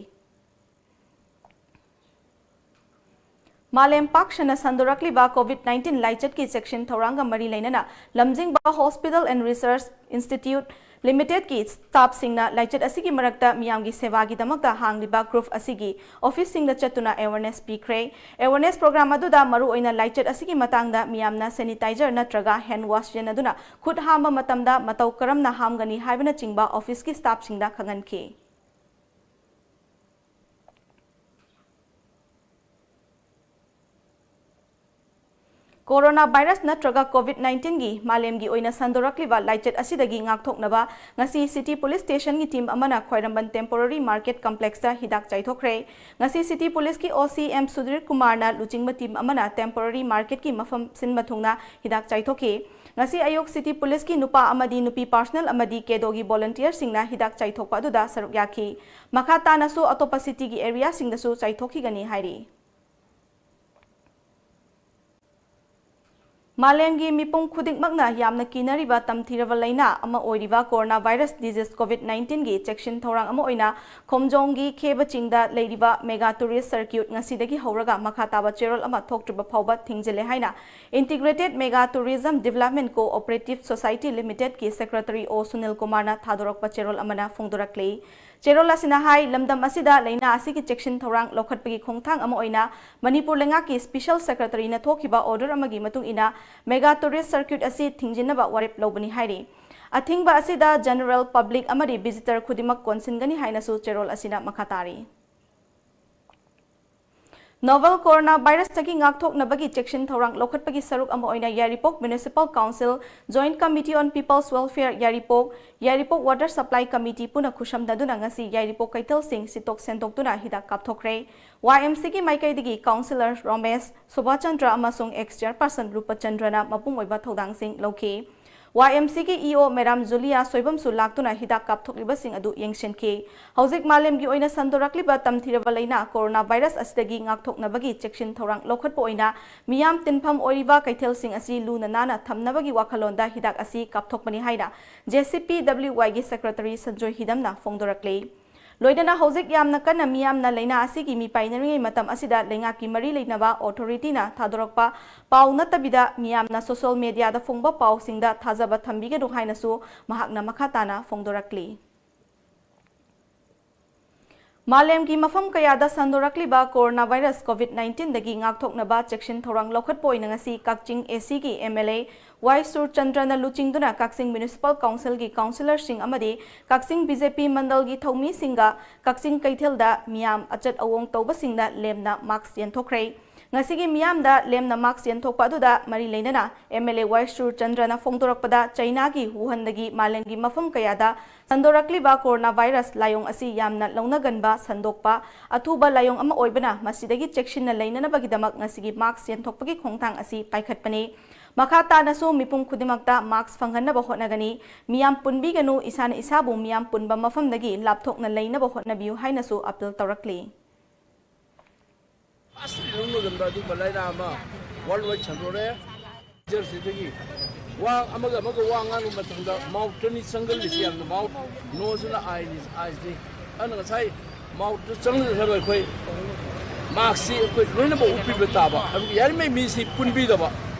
ꯃꯥꯂꯦꯝ ꯄꯥꯛ ꯁꯟꯅ ꯁꯟꯗꯣꯔꯛꯂꯤꯕ COVID nineteen ꯂꯥꯏꯆꯠꯀꯤ ꯆꯦꯛꯁꯤꯟ ꯊꯧꯔꯥꯡꯒ ꯃꯔꯤ ꯂꯩꯅꯅ ꯂꯝꯖꯤꯡꯕ Hospital and Research Institute Limited ꯀꯤ staff ꯁꯤꯡꯅ ꯂꯥꯏꯆꯠ ꯑꯁꯤꯒꯤ ꯃꯔꯛꯇ ꯃꯤꯌꯥꯝꯒꯤ ꯁꯦꯕꯥꯒꯤꯗꯃꯛꯇ ꯍꯥꯡꯂꯤꯕ group ꯑꯁꯤꯒꯤ office ꯁꯤꯡꯗ ꯆꯠꯇꯨꯅ awareness ꯄꯤꯈ꯭ꯔꯦ꯫ Awareness program ꯑꯗꯨꯗ ꯃꯔꯨꯑꯣꯏꯅ ꯂꯥꯏꯆꯠ ꯑꯁꯤꯒꯤ ꯃꯇꯥꯡꯗ ꯃꯤꯌꯥꯝꯅ sanitizer ꯅꯠꯇ꯭ꯔꯒ hand wash ꯁꯤꯖꯤꯟꯅꯗꯨꯅ ꯈꯨꯠ ꯍꯥꯝꯕ ꯃꯇꯝꯗ ꯃꯇꯧ ꯀꯔꯝꯅ ꯍꯥꯝꯒꯅꯤ ꯍꯥꯏꯕꯅꯆꯤꯡꯕ office ꯀꯤ staff ꯁꯤꯡꯗ ꯈꯪꯍꯟꯈꯤ꯫ Corona virus ꯅꯠꯇ꯭ꯔꯒ COVID nineteen ꯒꯤ ꯃꯥꯂꯦꯝꯒꯤ ꯑꯣꯏꯅ ꯁꯟꯗꯣꯔꯛꯂꯤꯕ ꯂꯥꯏꯆꯠ ꯑꯁꯤꯗꯒꯤ ꯉꯥꯛꯊꯣꯛꯅꯕ ꯉꯁꯤ City Police Station ꯒꯤ team ꯑꯃꯅ ꯈ꯭ꯋꯥꯏꯔꯝꯕꯟ Temporary Market Complex ꯇ ꯍꯤꯗꯥꯛ ꯆꯥꯏꯊꯣꯛꯈ꯭ꯔꯦ꯫ ꯉꯁꯤ City Police ꯀꯤ OC M ꯁꯨꯙꯤꯔ ꯀꯨꯃꯥꯔꯅ ꯂꯨꯆꯤꯡꯕ team ꯑꯃꯅ Temporary Market ꯀꯤ ꯃꯐꯝ ꯁꯤꯟꯕ ꯊꯨꯡꯅ ꯍꯤꯗꯥꯛ ꯆꯥꯏꯊꯣꯛꯈꯤ꯫ ꯉꯁꯤ ꯑꯌꯨꯛ City Police ꯀꯤ ꯅꯨꯄꯥ ꯑꯃꯗꯤ ꯅꯨꯄꯤ personnel ꯑꯃꯗꯤ ꯀꯦꯗꯣꯒꯤ volunteer ꯁꯤꯡꯅ ꯍꯤꯗꯥꯛ ꯆꯥꯏꯊꯣꯛꯄ ꯑꯗꯨꯗ ꯁꯔꯨꯛ ꯌꯥꯈꯤ꯫ ꯃꯈꯥ ꯇꯥꯅꯁꯨ ꯑꯇꯣꯞꯄ city ꯒꯤ area ꯁꯤꯡꯗꯁꯨ ꯆꯥꯏꯊꯣꯛꯈꯤꯒꯅꯤ ꯍꯥꯏꯔꯤ꯫ ꯃꯥꯂꯦꯝꯒꯤ ꯃꯤꯄꯨꯝ ꯈꯨꯗꯤꯡꯃꯛꯅ ꯌꯥꯝꯅ ꯀꯤꯅꯔꯤꯕ ꯇꯝꯊꯤꯔꯕ ꯂꯩꯅꯥ ꯑꯃ ꯑꯣꯏꯔꯤꯕ Corona virus disease COVID nineteen ꯒꯤ ꯆꯦꯛꯁꯤꯟ ꯊꯧꯔꯥꯡ ꯑꯃ ꯑꯣꯏꯅ ꯈꯣꯝꯖꯣꯝꯒꯤ ꯈꯦꯕ ꯆꯤꯡꯗ ꯂꯩꯔꯤꯕ mega tourist circuit ꯉꯁꯤꯗꯒꯤ ꯍꯧꯔꯒ ꯃꯈꯥ ꯇꯥꯕ ꯆꯦꯔꯣꯜ ꯑꯃ ꯊꯣꯛꯇ꯭ꯔꯤꯕ ꯐꯥꯎꯕ ꯊꯤꯡꯖꯤꯜꯂꯦ ꯍꯥꯏꯅ Integrated Mega Tourism Development Cooperative Society Limited ꯀꯤ secretary O ꯁꯨꯅꯤꯜ ꯀꯨꯃꯥꯔꯅ ꯊꯥꯗꯣꯔꯛꯄ ꯆꯦꯔꯣꯜ ꯑꯃꯅ ꯐꯣꯡꯗꯣꯔꯛꯂꯤ꯫ ꯆꯦꯔꯣꯜ ꯑꯁꯤꯅ ꯍꯥꯏ, ꯂꯝꯗꯝ ꯑꯁꯤꯗ ꯂꯩꯅꯥ ꯑꯁꯤꯒꯤ ꯆꯦꯛꯁꯤꯟ ꯊꯧꯔꯥꯡ ꯂꯧꯈꯠꯄꯒꯤ ꯈꯣꯡꯊꯥꯡ ꯑꯃ ꯑꯣꯏꯅ ꯃꯅꯤꯄꯨꯔ ꯂꯩꯉꯥꯛꯀꯤ special secretary ꯅ ꯊꯣꯛꯈꯤꯕ order ꯑꯃꯒꯤ ꯃꯇꯨꯡ ꯏꯟꯅ mega tourist circuit ꯑꯁꯤ ꯊꯤꯡꯖꯤꯟꯅꯕ ꯋꯥꯔꯦꯞ ꯂꯧꯕꯅꯤ ꯍꯥꯏꯔꯤ꯫ ꯑꯊꯤꯡꯕ ꯑꯁꯤꯗ general public ꯑꯃꯗꯤ visitor ꯈꯨꯗꯤꯡꯃꯛ ꯀꯣꯟꯁꯤꯟꯒꯅꯤ ꯍꯥꯏꯅꯁꯨ ꯆꯦꯔꯣꯜ ꯑꯁꯤꯅ ꯃꯈꯥ ꯇꯥꯔꯤ꯫ Novel Corona virus ꯇꯒꯤ ꯉꯥꯛꯊꯣꯛꯅꯕꯒꯤ ꯆꯦꯛꯁꯤꯟ ꯊꯧꯔꯥꯡ ꯂꯧꯈꯠꯄꯒꯤ ꯁꯔꯨꯛ ꯑꯃ ꯑꯣꯏꯅ ꯌꯥꯏꯔꯤꯄꯣꯛ Municipal Council Joint Committee on People's Welfare Yairipok, Yairipok Water Supply Committee ꯄꯨꯟꯅ ꯈꯨꯠꯁꯝꯅꯗꯨꯅ ꯉꯁꯤ ꯌꯥꯏꯔꯤꯄꯣꯛ ꯀꯩꯊꯦꯜꯁꯤꯡ ꯁꯤꯠꯇꯣꯛ ꯁꯦꯡꯗꯣꯛꯇꯨꯅ ꯍꯤꯗꯥꯛ ꯀꯥꯞꯊꯣꯛꯈ꯭ꯔꯦ꯫ Y M C ꯒꯤ ꯃꯥꯏꯀꯩꯗꯒꯤ councillor ꯔꯣꯃꯦꯁ, ꯁꯣꯚꯥꯆꯟꯗ꯭ꯔ ꯑꯃꯁꯨꯡ ex chairperson ꯔꯨꯄꯆꯟꯗ꯭ꯔꯅ ꯃꯄꯨꯡ ꯑꯣꯏꯕ ꯊꯧꯗꯥꯡꯁꯤꯡ ꯂꯧꯈꯤ꯫ Y M C ꯒꯤ E O Madam Julia ꯁꯣꯏꯕꯝꯁꯨ ꯂꯥꯛꯇꯨꯅ ꯍꯤꯗꯥꯛ ꯀꯥꯞꯊꯣꯛꯂꯤꯕꯁꯤꯡ ꯑꯗꯨ ꯌꯦꯡꯁꯤꯟꯈꯤ꯫ ꯍꯧꯖꯤꯛ ꯃꯥꯂꯦꯝꯒꯤ ꯑꯣꯏꯅ ꯁꯟꯗꯣꯔꯛꯂꯤꯕ ꯇꯝꯊꯤꯔꯕ ꯂꯩꯅꯥ Corona virus ꯑꯁꯤꯗꯒꯤ ꯉꯥꯛꯊꯣꯛꯅꯕꯒꯤ ꯆꯦꯛꯁꯤꯟ ꯊꯧꯔꯥꯡ ꯂꯧꯈꯠꯄ ꯑꯣꯏꯅ ꯃꯤꯌꯥꯝ ꯇꯤꯟꯐꯝ ꯑꯣꯏꯔꯤꯕ ꯀꯩꯊꯦꯜꯁꯤꯡ ꯑꯁꯤ ꯂꯨꯅ ꯅꯥꯟꯅ ꯊꯝꯅꯕꯒꯤ ꯋꯥꯈꯜꯂꯣꯟꯗ ꯍꯤꯗꯥꯛ ꯑꯁꯤ ꯀꯥꯞꯊꯣꯛꯄꯅꯤ ꯍꯥꯏꯅ J C P W Y ꯒꯤ secretary ꯁꯟꯖꯣꯏ ꯍꯤꯗꯝꯅ ꯐꯣꯡꯗꯣꯔꯛꯂꯤ꯫ ꯂꯣꯏꯅꯅ ꯍꯧꯖꯤꯛ ꯌꯥꯝꯅ ꯀꯟꯅ ꯃꯤꯌꯥꯝꯅ ꯂꯥꯏꯅꯥ ꯑꯁꯤꯒꯤ ꯃꯤꯄꯥꯏꯅꯔꯤꯉꯩ ꯃꯇꯝ ꯑꯁꯤꯗ ꯂꯩꯉꯥꯛꯀꯤ ꯃꯔꯤ ꯂꯩꯅꯕ authority ꯅ ꯊꯥꯗꯣꯔꯛꯄ ꯄꯥꯎ ꯅꯠꯇꯕꯤꯗ ꯃꯤꯌꯥꯝꯅ social media ꯗ ꯐꯣꯡꯕ ꯄꯥꯎꯁꯤꯡꯗ ꯊꯥꯖꯕ ꯊꯝꯕꯤꯒꯅꯨ ꯍꯥꯏꯅꯁꯨ ꯃꯍꯥꯛꯅ ꯃꯈꯥ ꯇꯥꯅ ꯐꯣꯡꯗꯣꯔꯛꯂꯤ꯫ ꯃꯥꯂꯦꯝꯒꯤ ꯃꯐꯝ ꯀꯌꯥꯗ ꯁꯟꯗꯣꯔꯛꯂꯤꯕ corona virus COVID nineteen ꯗꯒꯤ ꯉꯥꯛꯊꯣꯛꯅꯕ ꯆꯦꯛꯁꯤꯟ ꯊꯧꯔꯥꯡ ꯂꯧꯈꯠꯄ ꯑꯣꯏꯅ ꯉꯁꯤ ꯀꯛꯆꯤꯡ A C ꯒꯤ M L A ꯋꯥꯏ ꯁꯨꯔꯆꯟꯗ꯭ꯔꯅ ꯂꯨꯆꯤꯡꯗꯨꯅ ꯀꯛꯆꯤꯡ Municipal Council ꯒꯤ councillor ꯁꯤꯡ ꯑꯃꯗꯤ ꯀꯛꯆꯤꯡ B J P ꯃꯟꯗꯜꯒꯤ ꯊꯧꯃꯤꯁꯤꯡꯒ ꯀꯛꯆꯤꯡ ꯀꯩꯊꯦꯜꯗ ꯃꯤꯌꯥꯝ ꯑꯆꯠ ꯑꯋꯣꯡ ꯇꯧꯕꯁꯤꯡꯅ ꯂꯦꯝꯅ mask ꯌꯦꯟꯊꯣꯛꯈ꯭ꯔꯦ꯫ ꯉꯁꯤꯒꯤ ꯃꯤꯌꯥꯝꯗ ꯂꯦꯝꯅ mask ꯌꯦꯟꯊꯣꯛꯄ ꯑꯗꯨꯗ ꯃꯔꯤ ꯂꯩꯅꯅ M L A ꯋꯥꯏ ꯁꯨꯔꯆꯟꯗ꯭ꯔꯅ ꯐꯣꯡꯗꯣꯔꯛꯄꯗ ꯆꯩꯅꯥꯒꯤ ꯋꯨꯍꯟꯗꯒꯤ ꯃꯥꯂꯦꯝꯒꯤ ꯃꯐꯝ ꯀꯌꯥꯗ ꯁꯟꯗꯣꯔꯛꯂꯤꯕ corona virus ꯂꯥꯏꯑꯣꯡ ꯑꯁꯤ ꯌꯥꯝꯅ ꯂꯧꯅꯒꯟꯕ, ꯁꯟꯗꯣꯛꯄ, ꯑꯊꯨꯕ ꯂꯥꯏꯑꯣꯡ ꯑꯃ ꯑꯣꯏꯕꯅ ꯃꯁꯤꯗꯒꯤ ꯆꯦꯛꯁꯤꯟꯅ ꯂꯩꯅꯅꯕꯒꯤꯗꯃꯛ ꯉꯁꯤꯒꯤ mask ꯌꯦꯟꯊꯣꯛꯄꯒꯤ ꯈꯣꯡꯊꯥꯡ ꯑꯁꯤ ꯄꯥꯏꯈꯠꯄꯅꯤ꯫ ꯃꯈꯥ ꯇꯥꯅꯁꯨ ꯃꯤꯄꯨꯝ ꯈꯨꯗꯤꯡꯃꯛꯇ mask ꯐꯪꯍꯟꯅꯕ ꯍꯣꯠꯅꯒꯅꯤ꯫ ꯃꯤꯌꯥꯝ ꯄꯨꯟꯕꯤꯒꯅꯨ, ꯏꯁꯥꯅ ꯏꯁꯥꯕꯨ ꯃꯤꯌꯥꯝ ꯄꯨꯟꯕ ꯃꯐꯝꯗꯒꯤ ꯂꯥꯞꯊꯣꯛꯅ ꯂꯩꯅꯕ ꯍꯣꯠꯅꯕꯤꯌꯨ ꯍꯥꯏꯅꯁꯨ appeal ꯇꯧꯔꯛꯂꯤ꯫ ꯑꯁ ꯂꯧꯅꯒꯟꯕ ꯑꯗꯨꯒꯨꯝꯕ ꯂꯥꯏꯅꯥ ꯑꯃ world wide ꯁꯟꯗꯣꯔꯛꯑꯦ꯫ ꯖꯔꯁꯤꯗꯒꯤ ꯋꯥ ꯑꯃꯒ ꯑꯃꯒ ꯋꯥ ꯉꯥꯡꯕ ꯃꯇꯝꯗ mouth ꯇꯅꯤ ꯆꯪꯒꯜꯂꯤꯁꯤ ꯌꯥꯝꯅ, mouth, nose ꯅ eye ꯅꯤ, eyes ꯅꯤ꯫ ꯑꯗꯨꯅ ꯉꯁꯥꯏ mouth ꯇ ꯆꯪꯗꯅꯕ ꯑꯩꯈꯣꯏ mask ꯁꯤ ꯑꯩꯈꯣꯏ ꯂꯣꯏꯅꯃꯛ ꯎꯞꯄꯤꯕ ꯇꯥꯕ꯫ ꯑꯗꯨꯒ ꯌꯥꯔꯤꯉꯩ ꯃꯤꯁꯤ ꯄꯨꯟꯕꯤꯗꯕ,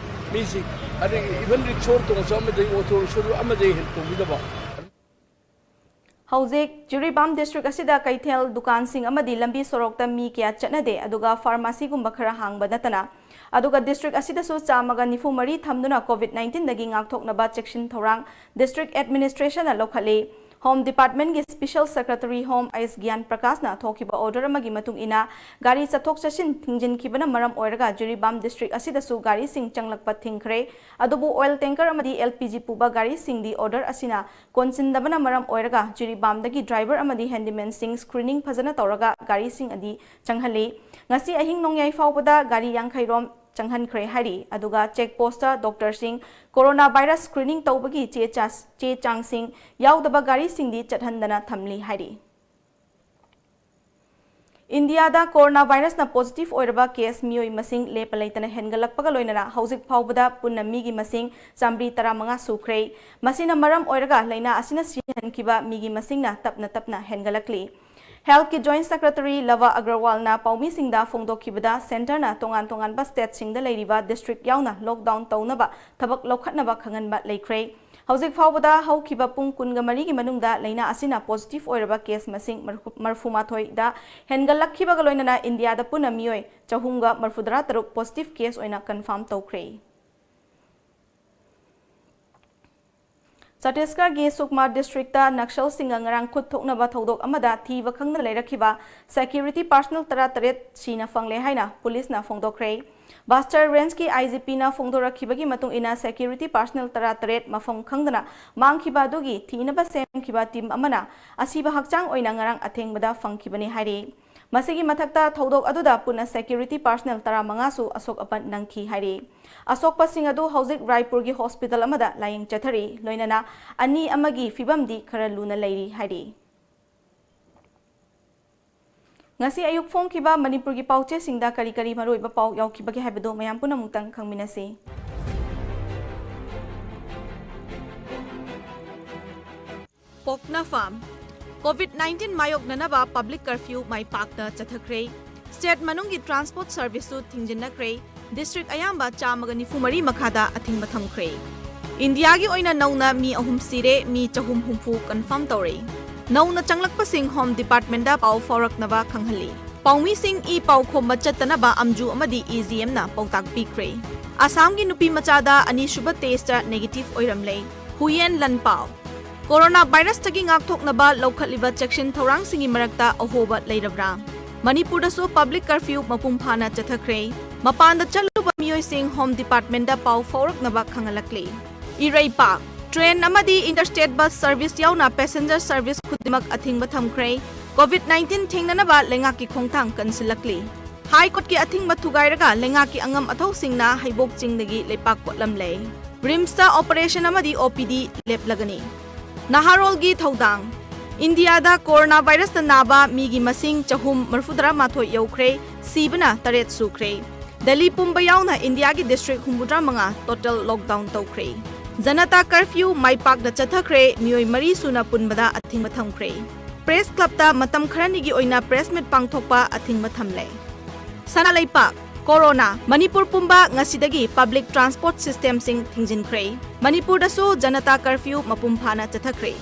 ꯃꯤꯁꯤ ꯑꯗꯒꯤ even ꯔꯤꯛꯁꯣ ꯇꯣꯡꯉꯁꯨ ꯑꯃꯗꯒꯤ ꯑꯣꯇꯣ ꯔꯤꯛꯁꯣꯗꯨ ꯑꯃꯗꯒꯤ ꯍꯦꯟꯅ ꯇꯣꯡꯕꯤꯗꯕ꯫ ꯍꯧꯖꯤꯛ ꯖꯤꯔꯤꯕꯥꯝ district ꯑꯁꯤꯗ ꯀꯩꯊꯦꯜ, ꯗꯨꯀꯥꯟꯁꯤꯡ ꯑꯃꯗꯤ ꯂꯝꯕꯤ ꯁꯣꯔꯣꯛꯇ ꯃꯤ ꯀꯌꯥ ꯆꯠꯅꯗꯦ, ꯑꯗꯨꯒ pharmacy ꯒꯨꯝꯕ ꯈꯔ ꯍꯥꯡꯕ ꯅꯠꯇꯅ꯫ ꯑꯗꯨꯒ district ꯑꯁꯤꯗꯁꯨ ꯆꯥꯝꯃꯒ ꯅꯤꯐꯨ ꯃꯔꯤ ꯊꯝꯗꯨꯅ COVID nineteen ꯗꯒꯤ ꯉꯥꯛꯊꯣꯛꯅꯕ ꯆꯦꯛꯁꯤꯟ ꯊꯧꯔꯥꯡ district administration ꯅ ꯂꯧꯈꯠꯂꯤ꯫ Home Department ꯒꯤ Special Secretary Home ꯑꯦꯁ ꯒ꯭ꯌꯥꯟ ꯄ꯭ꯔꯀꯥꯁꯅ ꯊꯣꯛꯈꯤꯕ order ꯑꯃꯒꯤ ꯃꯇꯨꯡ ꯏꯟꯅ, ꯒꯥꯔꯤ ꯆꯠꯊꯣꯛ ꯆꯠꯁꯤꯟ ꯊꯤꯡꯖꯤꯟꯈꯤꯕꯅ ꯃꯔꯝ ꯑꯣꯏꯔꯒ ꯖꯤꯔꯤꯕꯥꯝ district ꯑꯁꯤꯗꯁꯨ ꯒꯥꯔꯤꯁꯤꯡ ꯆꯪꯂꯛꯄ ꯊꯤꯡꯈ꯭ꯔꯦ꯫ ꯑꯗꯨꯕꯨ oil tanker ꯑꯃꯗꯤ L P G ꯄꯨꯕ ꯒꯥꯔꯤꯁꯤꯡꯗꯤ order ꯑꯁꯤꯅ ꯀꯣꯟꯁꯤꯟꯗꯕꯅ ꯃꯔꯝ ꯑꯣꯏꯔꯒ ꯖꯤꯔꯤꯕꯥꯝꯗꯒꯤ driver ꯑꯃꯗꯤ handyman ꯁꯤꯡ screening ꯐꯖꯅ ꯇꯧꯔꯒ ꯒꯥꯔꯤꯁꯤꯡ ꯑꯗꯤ ꯆꯪꯍꯜꯂꯤ꯫ ꯉꯁꯤ ꯑꯍꯤꯡ ꯅꯣꯡꯌꯥꯏ ꯐꯥꯎꯕꯗ ꯒꯥꯔꯤ ꯌꯥꯡꯈꯩ ꯔꯣꯝ ꯆꯪꯍꯟꯈ꯭ꯔꯦ ꯍꯥꯏꯔꯤ꯫ ꯑꯗꯨꯒ check post ꯇ doctor ꯁꯤꯡ corona virus screening ꯇꯧꯕꯒꯤ ꯆꯦ ꯆꯥ-, ꯆꯦ ꯆꯥꯡꯁꯤꯡ ꯌꯥꯎꯗꯕ ꯒꯥꯔꯤꯁꯤꯡꯗꯤ ꯆꯠꯍꯟꯗꯅ ꯊꯝꯂꯤ ꯍꯥꯏꯔꯤ꯫ ꯏꯟꯗꯤꯌꯥꯗ corona virus ꯅ positive ꯑꯣꯏꯔꯕ case ꯃꯤꯑꯣꯏ ꯃꯁꯤꯡ ꯂꯦꯞꯄ ꯂꯩꯇꯅ ꯍꯦꯟꯒꯠꯂꯛꯄꯒ ꯂꯣꯏꯅꯅ ꯍꯧꯖꯤꯛ ꯐꯥꯎꯕꯗ ꯄꯨꯟꯅ ꯃꯤꯒꯤ ꯃꯁꯤꯡ ꯆꯥꯃꯔꯤ ꯇꯔꯥꯃꯉꯥ ꯁꯨꯈ꯭ꯔꯦ꯫ ꯃꯁꯤꯅ ꯃꯔꯝ ꯑꯣꯏꯔꯒ ꯂꯥꯏꯅꯥ ꯑꯁꯤꯅ ꯁꯤꯍꯟꯈꯤꯕ ꯃꯤꯒꯤ ꯃꯁꯤꯡꯅ ꯇꯞꯅ ꯇꯞꯅ ꯍꯦꯟꯒꯠꯂꯛꯂꯤ꯫ Health ꯀꯤ Joint Secretary Lava Agrawal ꯅ ꯄꯥꯎꯃꯤꯁꯤꯡꯗ ꯐꯣꯡꯗꯣꯛꯈꯤꯕꯗ, Centre ꯅ ꯇꯣꯉꯥꯟ ꯇꯣꯉꯥꯟꯕ state ꯁꯤꯡꯗ ꯂꯩꯔꯤꯕ district ꯌꯥꯎꯅ lockdown ꯇꯧꯅꯕ ꯊꯕꯛ ꯂꯧꯈꯠꯅꯕ ꯈꯪꯍꯟꯕ ꯂꯩꯈ꯭ꯔꯦ꯫ ꯍꯧꯖꯤꯛ ꯐꯥꯎꯕꯗ ꯍꯧꯈꯤꯕ ꯄꯨꯡ ꯀꯨꯟꯃꯔꯤꯒꯤ ꯃꯅꯨꯡꯗ ꯂꯥꯏꯅꯥ ꯑꯁꯤꯅ positive ꯑꯣꯏꯔꯕ case ꯃꯁꯤꯡ ꯃꯔꯐꯨ-, ꯃꯔꯐꯨꯃꯥꯊꯣꯏꯗ ꯍꯦꯟꯒꯠꯂꯛꯈꯤꯕꯒ ꯂꯣꯏꯅꯅ ꯏꯟꯗꯤꯌꯥꯗ ꯄꯨꯟꯅ ꯃꯤꯑꯣꯏ ꯆꯍꯨꯝꯒ ꯃꯔꯐꯨꯇꯔꯥ ꯇꯔꯨꯛ positive case ꯑꯣꯏꯅ confirm ꯇꯧꯈ꯭ꯔꯦ꯫ ꯆꯇꯤꯁꯒꯔꯒꯤ ꯁꯨꯛꯃꯥ district ꯇ ꯅꯛꯁꯜꯁꯤꯡꯒ ꯉꯔꯥꯡ ꯈꯨꯠ ꯊꯣꯛꯅꯕ ꯊꯧꯗꯣꯛ ꯑꯃꯗ ꯊꯤꯕ ꯈꯪꯗꯅ ꯂꯩꯔꯛꯈꯤꯕ security personnel ꯇꯔꯥꯇꯔꯦꯠ ꯁꯤꯅ ꯐꯪꯂꯦ ꯍꯥꯏꯅ ꯄꯨꯂꯤꯁꯅ ꯐꯣꯡꯗꯣꯛꯈ꯭ꯔꯦ꯫ ꯕꯁꯇꯔ ꯔꯦꯟꯖꯀꯤ I G P ꯅ ꯐꯣꯡꯗꯣꯔꯛꯈꯤꯕꯒꯤ ꯃꯇꯨꯡ ꯏꯟꯅ, security personnel ꯇꯔꯥꯇꯔꯦꯠ ꯃꯐꯝ ꯈꯪꯗꯅ ꯃꯥꯡꯈꯤꯕ ꯑꯗꯨꯒꯤ ꯊꯤꯅꯕ ꯁꯦꯝꯈꯤꯕ team ꯑꯃꯅ ꯑꯁꯤꯕ ꯍꯛꯆꯥꯡ ꯑꯣꯏꯅ ꯉꯔꯥꯡ ꯑꯊꯦꯡꯕꯗ ꯐꯪꯈꯤꯕꯅꯤ ꯍꯥꯏꯔꯤ꯫ ꯃꯁꯤꯒꯤ ꯃꯊꯛꯇ, ꯊꯧꯗꯣꯛ ꯑꯗꯨꯗ ꯄꯨꯟꯅ security personnel ꯇꯔꯥꯃꯉꯥꯁꯨ ꯑꯁꯣꯛ ꯑꯄꯟ ꯅꯪꯈꯤ ꯍꯥꯏꯔꯤ꯫ ꯑꯁꯣꯛꯄꯁꯤꯡ ꯑꯗꯨ ꯍꯧꯖꯤꯛ ꯔꯥꯏꯄꯨꯔꯒꯤ hospital ꯑꯃꯗ ꯂꯥꯌꯦꯡ ꯆꯠꯊꯔꯤ, ꯂꯣꯏꯅꯅ ꯑꯅꯤ ꯑꯃꯒꯤ ꯐꯤꯕꯝꯗꯤ ꯈꯔ ꯂꯨꯅ ꯂꯩꯔꯤ ꯍꯥꯏꯔꯤ꯫ ꯉꯁꯤ ꯑꯌꯨꯛ ꯐꯣꯡꯈꯤꯕ ꯃꯅꯤꯄꯨꯔꯒꯤ ꯄꯥꯎꯆꯦꯁꯤꯡꯗ ꯀꯔꯤ ꯀꯔꯤ ꯃꯔꯨꯑꯣꯏꯕ ꯄꯥꯎ ꯌꯥꯎꯈꯤꯕꯒꯦ ꯍꯥꯏꯕꯗꯨ ꯃꯌꯥꯝ ꯄꯨꯝꯅꯃꯛꯇꯪ ꯈꯪꯃꯤꯟꯅꯁꯤ꯫ ꯄꯣꯛꯅꯐꯝ꯫ COVID nineteen ꯃꯥꯌꯣꯛꯅꯅꯕ public curfew ꯃꯥꯏ ꯄꯥꯛꯅ ꯆꯠꯊꯈ꯭ꯔꯦ꯫ State ꯃꯅꯨꯡꯒꯤ transport service ꯁꯨ ꯊꯤꯡꯖꯤꯟꯅꯈ꯭ꯔꯦ꯫ District ꯑꯌꯥꯝꯕ ꯆꯥꯝꯃꯒ ꯅꯤꯐꯨ ꯃꯔꯤ ꯃꯈꯥꯗ ꯑꯊꯤꯡꯕ ꯊꯝꯈ꯭ꯔꯦ꯫ ꯏꯟꯗꯤꯌꯥꯒꯤ ꯑꯣꯏꯅ ꯅꯧꯅ ꯃꯤ ꯑꯍꯨꯝ ꯁꯤꯔꯦ, ꯃꯤ ꯆꯍꯨꯝ ꯍꯨꯝꯐꯨ confirm ꯇꯧꯔꯦ꯫ ꯅꯧꯅ ꯆꯪꯂꯛꯄꯁꯤꯡ Home Department ꯗ ꯄꯥꯎ ꯐꯥꯎꯔꯛꯅꯕ ꯈꯪꯍꯜꯂꯤ꯫ ꯄꯥꯎꯃꯤꯁꯤꯡ ꯏ ꯄꯥꯎ ꯈꯣꯝꯕ ꯆꯠꯇꯅꯕ ꯑꯝꯖꯨ ꯑꯃꯗꯤ E G M ꯅ ꯄꯥꯎꯇꯥꯛ ꯄꯤꯈ꯭ꯔꯦ꯫ ꯑꯁꯥꯝꯒꯤ ꯅꯨꯄꯤ ꯃꯆꯥꯗ ꯑꯅꯤꯁꯨꯕ test ꯇ negative ꯑꯣꯏꯔꯝꯂꯦ꯫ ꯍꯨꯌꯦꯟ ꯂꯟꯄꯥꯎ꯫ Corona virus ꯇꯒꯤ ꯉꯥꯛꯊꯣꯛꯅꯕ ꯂꯧꯈꯠꯂꯤꯕ ꯆꯦꯛꯁꯤꯟ ꯊꯧꯔꯥꯡꯁꯤꯡꯒꯤ ꯃꯔꯛꯇ ꯑꯍꯣꯕ ꯂꯩꯔꯕ꯭ꯔꯥ? ꯃꯅꯤꯄꯨꯔꯗꯁꯨ public curfew ꯃꯄꯨꯡ ꯐꯥꯅ ꯆꯠꯊꯈ꯭ꯔꯦ꯫ ꯃꯄꯥꯟꯗ ꯆꯠꯂꯨꯕ ꯃꯤꯑꯣꯏꯁꯤꯡ Home Department ꯗ ꯄꯥꯎ ꯐꯥꯎꯔꯛꯅꯕ ꯈꯪꯍꯜꯂꯛꯂꯤ꯫ ꯏꯔꯩꯄꯥꯛ꯫ Train ꯑꯃꯗꯤ interstate bus service ꯌꯥꯎꯅ passenger service ꯈꯨꯗꯤꯡꯃꯛ ꯑꯊꯤꯡꯕ ꯊꯝꯈ꯭ꯔꯦ꯫ COVID nineteen ꯊꯦꯡꯅꯅꯕ ꯂꯩꯉꯥꯛꯀꯤ ꯈꯣꯡꯊꯥꯡ ꯀꯟꯁꯤꯜꯂꯛꯂꯤ꯫ High Court ꯀꯤ ꯑꯊꯤꯡꯕ ꯊꯨꯒꯥꯏꯔꯒ ꯂꯩꯉꯥꯛꯀꯤ ꯑꯉꯝ ꯑꯊꯧꯁꯤꯡꯅ ꯍꯩꯕꯣꯛ ꯆꯤꯡꯗꯒꯤ ꯂꯩꯄꯥꯛ ꯀꯣꯠꯂꯝꯂꯦ꯫ RIMS ꯇ operation ꯑꯃꯗꯤ O P D ꯂꯦꯞꯂꯒꯅꯤ꯫ ꯅꯍꯥꯔꯣꯜꯒꯤ ꯊꯧꯗꯥꯡ꯫ ꯏꯟꯗꯤꯌꯥꯗ corona virus ꯅ ꯅꯥꯕ ꯃꯤꯒꯤ ꯃꯁꯤꯡ ꯆꯍꯨꯝ ꯃꯔꯐꯨꯇꯔꯥ ꯃꯥꯊꯣꯏ ꯌꯧꯈ꯭ꯔꯦ, ꯁꯤꯕꯅ ꯇꯔꯦꯠ ꯁꯨꯈ꯭ꯔꯦ꯫ ꯗꯦꯜꯂꯤ ꯄꯨꯝꯕ ꯌꯥꯎꯅ ꯏꯟꯗꯤꯌꯥꯒꯤ district ꯍꯨꯝꯐꯨꯇꯔꯥ ꯃꯉꯥ total lockdown ꯇꯧꯈ꯭ꯔꯦ꯫ ꯖꯅꯇꯥ curfew ꯃꯥꯏ ꯄꯥꯛꯅ ꯆꯠꯊꯈ꯭ꯔꯦ, ꯃꯤꯑꯣꯏ ꯃꯔꯤ ꯁꯨꯅ ꯄꯨꯟꯕꯗ ꯑꯊꯤꯡꯕ ꯊꯝꯈ꯭ꯔꯦ꯫ Press Clubꯇ ꯃꯇꯝ ꯈꯔꯅꯤꯒꯤ ꯑꯣꯏꯅ press meet ꯄꯥꯡꯊꯣꯛꯄ ꯑꯊꯤꯡꯕ ꯊꯝꯂꯦ꯫ ꯁꯅꯥ ꯂꯩꯄꯥꯛ, ꯀꯣꯔꯣꯅꯥ, ꯃꯅꯤꯄꯨꯔ ꯄꯨꯝꯕ ꯉꯁꯤꯗꯒꯤ public transport systemꯁꯤꯡ ꯊꯤꯡꯖꯤꯟꯈ꯭ꯔꯦ꯫ ꯃꯅꯤꯄꯨꯔꯗꯁꯨ ꯖꯅꯇꯥ curfew ꯃꯄꯨꯡ ꯐꯥꯅ ꯆꯠꯊꯈ꯭ꯔꯦ꯫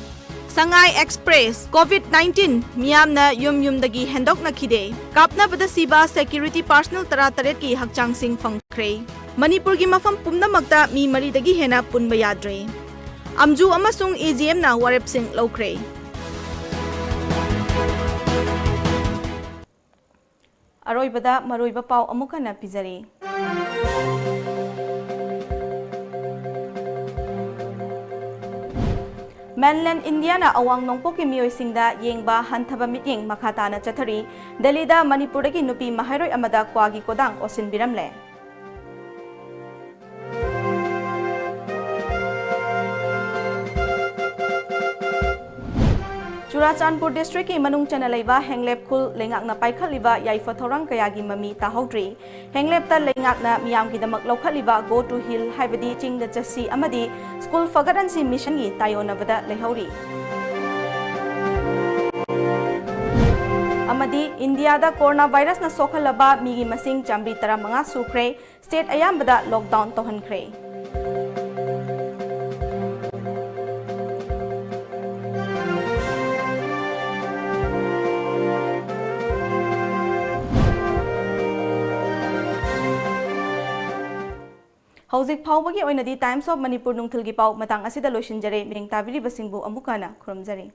ꯁꯉꯥꯏ Express, COVID nineteen, ꯃꯤꯌꯥꯝꯅ ꯌꯨꯝ ꯌꯨꯝꯗꯒꯤ ꯍꯦꯟꯗꯣꯛꯅꯈꯤꯗꯦ꯫ ꯀꯥꯞꯅꯕꯗ ꯁꯤꯕ security personnel ꯇꯔꯥꯇꯔꯦꯠꯀꯤ ꯍꯛꯆꯥꯡꯁꯤꯡ ꯐꯪꯈ꯭ꯔꯦ꯫ ꯃꯅꯤꯄꯨꯔꯒꯤ ꯃꯐꯝ ꯄꯨꯝꯅꯃꯛꯇ ꯃꯤ ꯃꯔꯤꯗꯒꯤ ꯍꯦꯟꯅ ꯄꯨꯟꯕ ꯌꯥꯗ꯭ꯔꯦ꯫ ꯑꯝꯖꯨ ꯑꯃꯁꯨꯡ AGMꯅ ꯋꯥꯔꯦꯞꯁꯤꯡ ꯂꯧꯈ꯭ꯔꯦ꯫ ꯑꯔꯣꯏꯕꯗ ꯃꯔꯨꯑꯣꯏꯕ ꯄꯥꯎ ꯑꯃꯨꯛ ꯍꯟꯅ ꯄꯤꯖꯔꯤ꯫ Mainland Indiaꯅ ꯑꯋꯥꯡ ꯅꯣꯡꯄꯣꯛꯀꯤ ꯃꯤꯑꯣꯏꯁꯤꯡꯗ ꯌꯦꯡꯕ ꯍꯟꯊꯕ ꯃꯤꯠꯌꯦꯡ ꯃꯈꯥ ꯇꯥꯅ ꯆꯠꯊꯔꯤ꯫ ꯗꯦꯜꯂꯤꯗ ꯃꯅꯤꯄꯨꯔꯗꯒꯤ ꯅꯨꯄꯤ ꯃꯍꯩꯔꯣꯏ ꯑꯃꯗ ꯀ꯭ꯋꯥꯒꯤ ꯀꯣꯗꯥꯡ ꯑꯣꯠꯁꯤꯟꯕꯤꯔꯝꯂꯦ꯫ ꯆꯨꯔꯥꯆꯥꯟꯄꯨꯔ districtꯀꯤ ꯃꯅꯨꯡ ꯆꯟꯅ ꯂꯩꯕ ꯍꯦꯡꯂꯦꯞ ꯈꯨꯜ ꯂꯩꯉꯥꯛꯅ ꯄꯥꯏꯈꯠꯂꯤꯕ ꯌꯥꯏꯐ ꯊꯧꯔꯥꯡ ꯀꯌꯥꯒꯤ ꯃꯃꯤ ꯇꯥꯍꯧꯗ꯭ꯔꯤ꯫ ꯍꯦꯡꯂꯦꯞꯇ ꯂꯩꯉꯥꯛꯅ ꯃꯤꯌꯥꯝꯒꯤꯗꯃꯛ ꯂꯧꯈꯠꯂꯤꯕ Go to Hill ꯍꯥꯏꯕꯗꯤ ꯆꯤꯡꯗ ꯆꯠꯁꯤ ꯑꯃꯗꯤ ꯁ꯭ꯀꯨꯜ ꯐꯒꯠꯍꯟꯁꯤ ꯃꯤꯁꯟꯒꯤ ꯇꯥꯏꯑꯣꯟꯅꯕꯗ ꯂꯩꯍꯧꯔꯤ꯫ ꯑꯃꯗꯤ ꯏꯟꯗꯤꯌꯥꯗ ꯀꯣꯔꯣꯅꯥ ꯚꯥꯏꯔꯁꯅ ꯁꯣꯛꯍꯜꯂꯕ ꯃꯤꯒꯤ ꯃꯁꯤꯡ ꯆꯥꯃꯔꯤ ꯇꯔꯥꯃꯉꯥ ꯁꯨꯈ꯭ꯔꯦ꯫ State ꯑꯌꯥꯝꯕꯗ lockdown ꯇꯧꯍꯟꯈ꯭ꯔꯦ꯫ ꯍꯧꯖꯤꯛ ꯐꯥꯎꯕꯒꯤ ꯑꯣꯏꯅꯗꯤ Times of Manipur ꯅꯨꯡꯊꯤꯜꯒꯤ ꯄꯥꯎ ꯃꯇꯥꯡ ꯑꯁꯤꯗ ꯂꯣꯏꯁꯤꯟꯖꯔꯦ꯫ ꯃꯤꯠꯌꯦꯡ ꯇꯥꯕꯤꯔꯤꯕꯁꯤꯡꯕꯨ ꯑꯃꯨꯛ ꯍꯟꯅ ꯈꯨꯔꯨꯝꯖꯔꯤ꯫